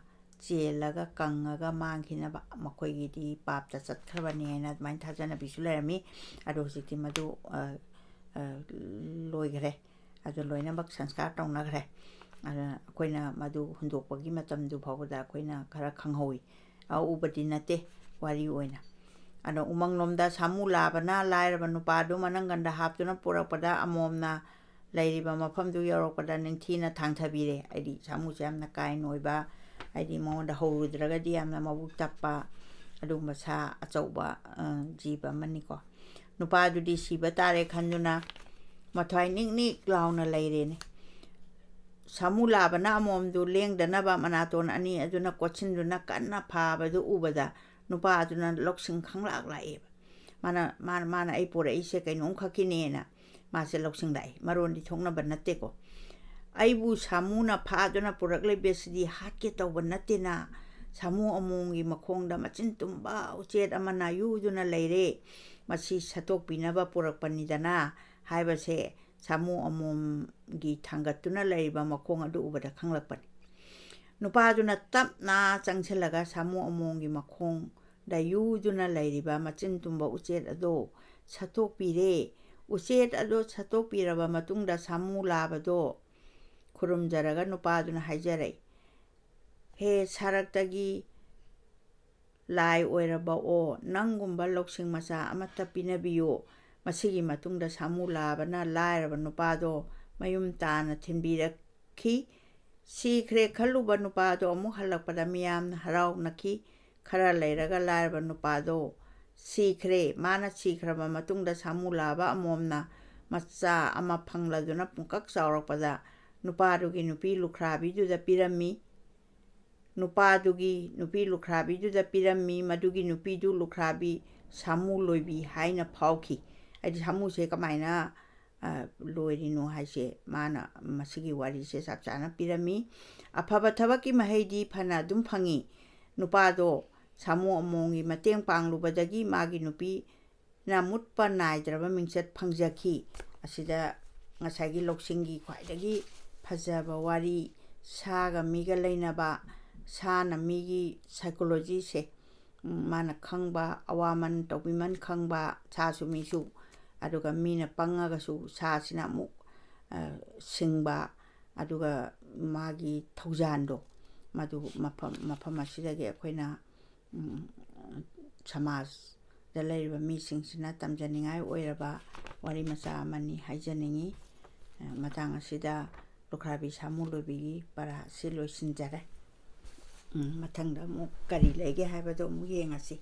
ꯆꯦꯜꯂꯒ ꯀꯪꯉꯒ ꯃꯥꯡꯈꯤꯅꯕ, ꯃꯈꯣꯏꯒꯤꯗꯤ ꯄꯥꯞꯇ ꯆꯠꯈ꯭ꯔꯕꯅꯤ ꯍꯥꯏꯅ ꯑꯗꯨꯃꯥꯏꯅ ꯊꯥꯖꯅꯕꯤꯁꯨ ꯂꯩꯔꯝꯃꯤ꯫ ꯑꯗꯣ ꯍꯧꯖꯤꯛꯇꯤ ꯃꯗꯨ, ꯑ, ꯑ, ꯂꯣꯏꯈ꯭ꯔꯦ꯫ ꯑꯗꯨ ꯂꯣꯏꯅꯃꯛ ꯁꯪꯁꯀꯥꯔ ꯇꯧꯅꯈ꯭ꯔꯦ꯫ ꯑꯗꯨꯅ ꯑꯩꯈꯣꯏꯅ ꯃꯗꯨ ꯍꯨꯟꯗꯣꯛꯄꯒꯤ ꯃꯇꯝꯗꯨ ꯐꯥꯎꯕꯗ ꯑꯩꯈꯣꯏꯅ ꯈꯔ ꯈꯪꯍꯧꯋꯤ꯫ ꯑ, ꯎꯕꯗꯤ ꯅꯠꯇꯦ, ꯋꯥꯔꯤ ꯑꯣꯏꯅ꯫ ꯑꯗꯣ ꯎꯃꯪꯂꯣꯝꯗ ꯁꯥꯃꯨ ꯂꯥꯕꯅ ꯂꯥꯏꯔꯕ ꯅꯨꯄꯥꯗꯨ ꯃꯅꯪꯒꯟꯗ ꯍꯥꯞꯇꯨꯅ ꯄꯨꯔꯛꯄꯗ ꯑꯃꯣꯝꯅ ꯂꯩꯔꯤꯕ ꯃꯐꯝꯗꯨ ꯌꯧꯔꯛꯄꯗ ꯅꯤꯡꯊꯤꯅ ꯊꯥꯡꯊꯕꯤꯔꯦ꯫ ꯍꯥꯏꯗꯤ ꯁꯥꯃꯨꯁꯦ ꯌꯥꯝꯅ ꯀꯥꯏꯟ ꯑꯣꯏꯕ, ꯍꯥꯏꯗꯤ ꯃꯉꯣꯟꯗ ꯍꯧꯔꯨꯗ꯭ꯔꯒꯗꯤ ꯌꯥꯝꯅ ꯃꯕꯨꯛ ꯇꯞꯄ ꯑꯗꯨꯒꯨꯝꯕ ꯁꯥ ꯑꯆꯧꯕ, ꯑ, ꯖꯤꯕ ꯑꯃꯅꯤꯀꯣ꯫ ꯅꯨꯄꯥꯗꯨꯗꯤ ꯁꯤꯕ ꯇꯥꯔꯦ ꯈꯟꯗꯨꯅ ꯃꯊ꯭ꯋꯥꯏ ꯅꯤꯛ ꯅꯤꯛ ꯂꯥꯎꯅ ꯂꯩꯔꯦꯅꯦ꯫ ꯁꯥꯃꯨ ꯂꯥꯕꯅ ꯑꯃꯣꯝꯗꯨ ꯂꯦꯡꯗꯅꯕ ꯃꯅꯥꯇꯣꯟ ꯑꯅꯤ ꯑꯗꯨꯅ ꯀꯣꯠꯁꯤꯟꯗꯨꯅ ꯀꯟꯅ ꯐꯥꯕꯗꯨ ꯎꯕꯗ ꯅꯨꯄꯥ ꯑꯗꯨꯅ ꯂꯧꯁꯤꯡ ꯈꯪꯂꯥꯛ ꯂꯥꯛꯑꯦꯕ꯫ ꯃꯥꯅ, ꯃꯥꯅ, ꯃꯥꯅ ꯑꯩ ꯄꯨꯔꯛꯏꯁꯦ ꯀꯩꯅꯣꯝꯈꯛꯀꯤꯅꯦꯅ ꯃꯥꯁꯦ ꯂꯧꯁꯤꯡ ꯂꯥꯛꯑꯦ꯫ ꯃꯔꯣꯟꯗꯤ ꯊꯣꯛꯅꯕ ꯅꯠꯇꯦꯀꯣ꯫ "ꯑꯩꯕꯨ ꯁꯥꯃꯨꯅ ꯐꯥꯗꯨꯅ ꯄꯨꯔꯛꯂꯤꯕꯁꯤꯗꯤ ꯍꯥꯠꯀꯦ ꯇꯧꯕ ꯅꯠꯇꯦꯅ, ꯁꯥꯃꯨ ꯑꯃꯣꯝꯒꯤ ꯃꯈꯣꯡꯗ ꯃꯆꯤꯟ ꯇꯨꯝꯕ ꯎꯆꯦꯠ ꯑꯃꯅ ꯌꯨꯗꯨꯅ ꯂꯩꯔꯦ꯫ ꯃꯁꯤ ꯁꯠꯇꯣꯛꯄꯤꯅꯕ ꯄꯨꯔꯛꯄꯅꯤꯗꯅ" ꯍꯥꯏꯕꯁꯦ ꯁꯥꯃꯨ ꯑꯃꯣꯝꯒꯤ ꯊꯥꯡꯒꯠꯇꯨꯅ ꯂꯩꯔꯤꯕ ꯃꯈꯣꯡ ꯑꯗꯨ ꯎꯕꯗ ꯈꯪꯂꯛꯄꯅꯤ꯫ ꯅꯨꯄꯥꯗꯨꯅ ꯇꯞꯅ ꯆꯪꯁꯤꯜꯂꯒ ꯁꯥꯃꯨ ꯑꯃꯣꯝꯒꯤ ꯃꯈꯣꯡꯗ ꯌꯨꯗꯨꯅ ꯂꯩꯔꯤꯕ ꯃꯆꯤꯟ ꯇꯨꯝꯕ ꯎꯆꯦꯠ ꯑꯗꯣ ꯁꯠꯇꯣꯛꯄꯤꯔꯦ꯫ ꯎꯆꯦꯠ ꯑꯗꯣ ꯁꯠꯇꯣꯛꯄꯤꯔꯕ ꯃꯇꯨꯡꯗ ꯁꯥꯃꯨ ꯂꯥꯕꯗꯣ ꯈꯨꯔꯨꯝꯖꯔꯒ ꯅꯨꯄꯥꯗꯨꯅ ꯍꯥꯏꯖꯔꯛꯏ, "ꯍꯦ ꯁꯔꯛꯇꯒꯤ ꯂꯥꯏ ꯑꯣꯏꯔꯕ ꯑꯣ, ꯅꯪꯒꯨꯝꯕ ꯂꯧꯁꯤꯡ ꯃꯆꯥ ꯑꯃꯠꯇ ꯄꯤꯅꯕꯤꯌꯨ꯫" ꯃꯁꯤꯒꯤ ꯃꯇꯨꯡꯗ ꯁꯥꯃꯨ ꯂꯥꯕꯅ ꯂꯥꯏꯔꯕ ꯅꯨꯄꯥꯗꯣ ꯃꯌꯨꯝ ꯇꯥꯅ ꯊꯤꯟꯕꯤꯔꯛꯈꯤ꯫ ꯁꯤꯈ꯭ꯔꯦ ꯈꯜꯂꯨꯕ ꯅꯨꯄꯥꯗꯣ ꯑꯃꯨꯛ ꯍꯜꯂꯛꯄꯗ ꯃꯤꯌꯥꯝꯅ ꯍꯔꯥꯎꯅꯈꯤ꯫ ꯈꯔ ꯂꯩꯔꯒ ꯂꯥꯏꯔꯕ ꯅꯨꯄꯥꯗꯣ ꯁꯤꯈ꯭ꯔꯦ꯫ ꯃꯥꯅ ꯁꯤꯈ꯭ꯔꯕ ꯃꯇꯨꯡꯗ ꯁꯥꯃꯨ ꯂꯥꯕ ꯑꯃꯣꯝꯅ ꯃꯆꯥ ꯑꯃ ꯐꯪꯂꯗꯨꯅ ꯄꯨꯡꯀꯛ ꯆꯥꯎꯔꯛꯄꯗ ꯅꯨꯄꯥꯗꯨꯒꯤ ꯅꯨꯄꯤ ꯂꯨꯈ꯭ꯔꯥꯕꯤꯗꯨꯗ ꯄꯤꯔꯝꯃꯤ꯫ ꯅꯨꯄꯥꯗꯨꯒꯤ ꯅꯨꯄꯤ ꯂꯨꯈ꯭ꯔꯥꯕꯤꯗꯨꯗ ꯄꯤꯔꯝꯃꯤ꯫ ꯃꯗꯨꯒꯤ ꯅꯨꯄꯤꯗꯨ ꯂꯨꯈ꯭ꯔꯥꯕꯤ ꯁꯥꯃꯨ ꯂꯣꯏꯕꯤ ꯍꯥꯏꯅ ꯐꯥꯎꯈꯤ꯫ ꯍꯥꯏꯗꯤ ꯁꯥꯃꯨꯁꯦ ꯀꯃꯥꯏꯅ, ꯑ, ꯂꯣꯏꯔꯤꯅꯣ ꯍꯥꯏꯁꯦ ꯃꯥꯅ ꯃꯁꯤꯒꯤ ꯋꯥꯔꯤꯁꯦ ꯆꯞ ꯆꯥꯅ ꯄꯤꯔꯝꯃꯤ꯫ ꯑꯐꯕ ꯊꯕꯛꯀꯤ ꯃꯍꯩꯗꯤ ꯐꯅ ꯑꯗꯨꯝ ꯐꯪꯉꯤ꯫ ꯅꯨꯄꯥꯗꯣ ꯁꯥꯃꯨ ꯑꯃꯣꯝꯒꯤ ꯃꯇꯦꯡ ꯄꯥꯡꯂꯨꯕꯗꯒꯤ ꯃꯥꯒꯤ ꯅꯨꯄꯤ ꯅ ꯃꯨꯠꯄ ꯅꯥꯏꯗ꯭ꯔꯕ ꯃꯤꯡꯆꯠ ꯐꯪꯖꯈꯤ꯫ ꯑꯁꯤꯗ ꯉꯁꯥꯏꯒꯤ ꯂꯧꯁꯤꯡꯒꯤ ꯈ꯭ꯋꯥꯏꯗꯒꯤ ꯐꯖꯕ ꯋꯥꯔꯤ, ꯁꯥꯒ ꯃꯤꯒ ꯂꯩꯅꯕ, ꯁꯥꯅ ꯃꯤꯒꯤ psychologyꯁꯦ, ꯎꯝ, ꯃꯥꯅ ꯈꯪꯕ, ꯑꯋꯥꯃꯟ ꯇꯧꯕꯤꯃꯟ ꯈꯪꯕ, ꯁꯥꯁꯨ ꯃꯤꯁꯨ, ꯑꯗꯨꯒ ꯃꯤꯅ ꯄꯪꯉꯒꯁꯨ ꯁꯥꯁꯤꯅ ꯑꯃꯨꯛ, ꯑ, ꯁꯤꯡꯕ, ꯑꯗꯨꯒ ꯃꯥꯒꯤ ꯊꯧꯖꯥꯜꯗꯣ, ꯃꯗꯨ ꯃꯐꯝ, ꯃꯐꯝ ꯑꯁꯤꯗꯒꯤ ꯑꯩꯈꯣꯏꯅ, ꯎꯝ, ꯁꯃꯥꯖꯗ ꯂꯩꯔꯤꯕ ꯃꯤꯁꯤꯡꯁꯤꯅ ꯇꯝꯖꯅꯤꯡꯉꯥꯏ ꯑꯣꯏꯔꯕ ꯋꯥꯔꯤ ꯃꯆꯥ ꯑꯃꯅꯤ ꯍꯥꯏꯖꯅꯤꯡꯉꯤ꯫ ꯑ, ꯃꯇꯥꯡ ꯑꯁꯤꯗ ꯂꯨꯈ꯭ꯔꯥꯕꯤ ꯁꯥꯃꯨ ꯂꯣꯏꯕꯤꯒꯤ ꯄꯔꯥ ꯑꯁꯤ ꯂꯣꯏꯁꯤꯟꯖꯔꯦ꯫ ꯎꯝ, ꯃꯊꯪꯗ ꯑꯃꯨꯛ ꯀꯔꯤ ꯂꯩꯒꯦ ꯍꯥꯏꯕꯗꯣ ꯑꯃꯨꯛ ꯌꯦꯡꯉꯁꯤ꯫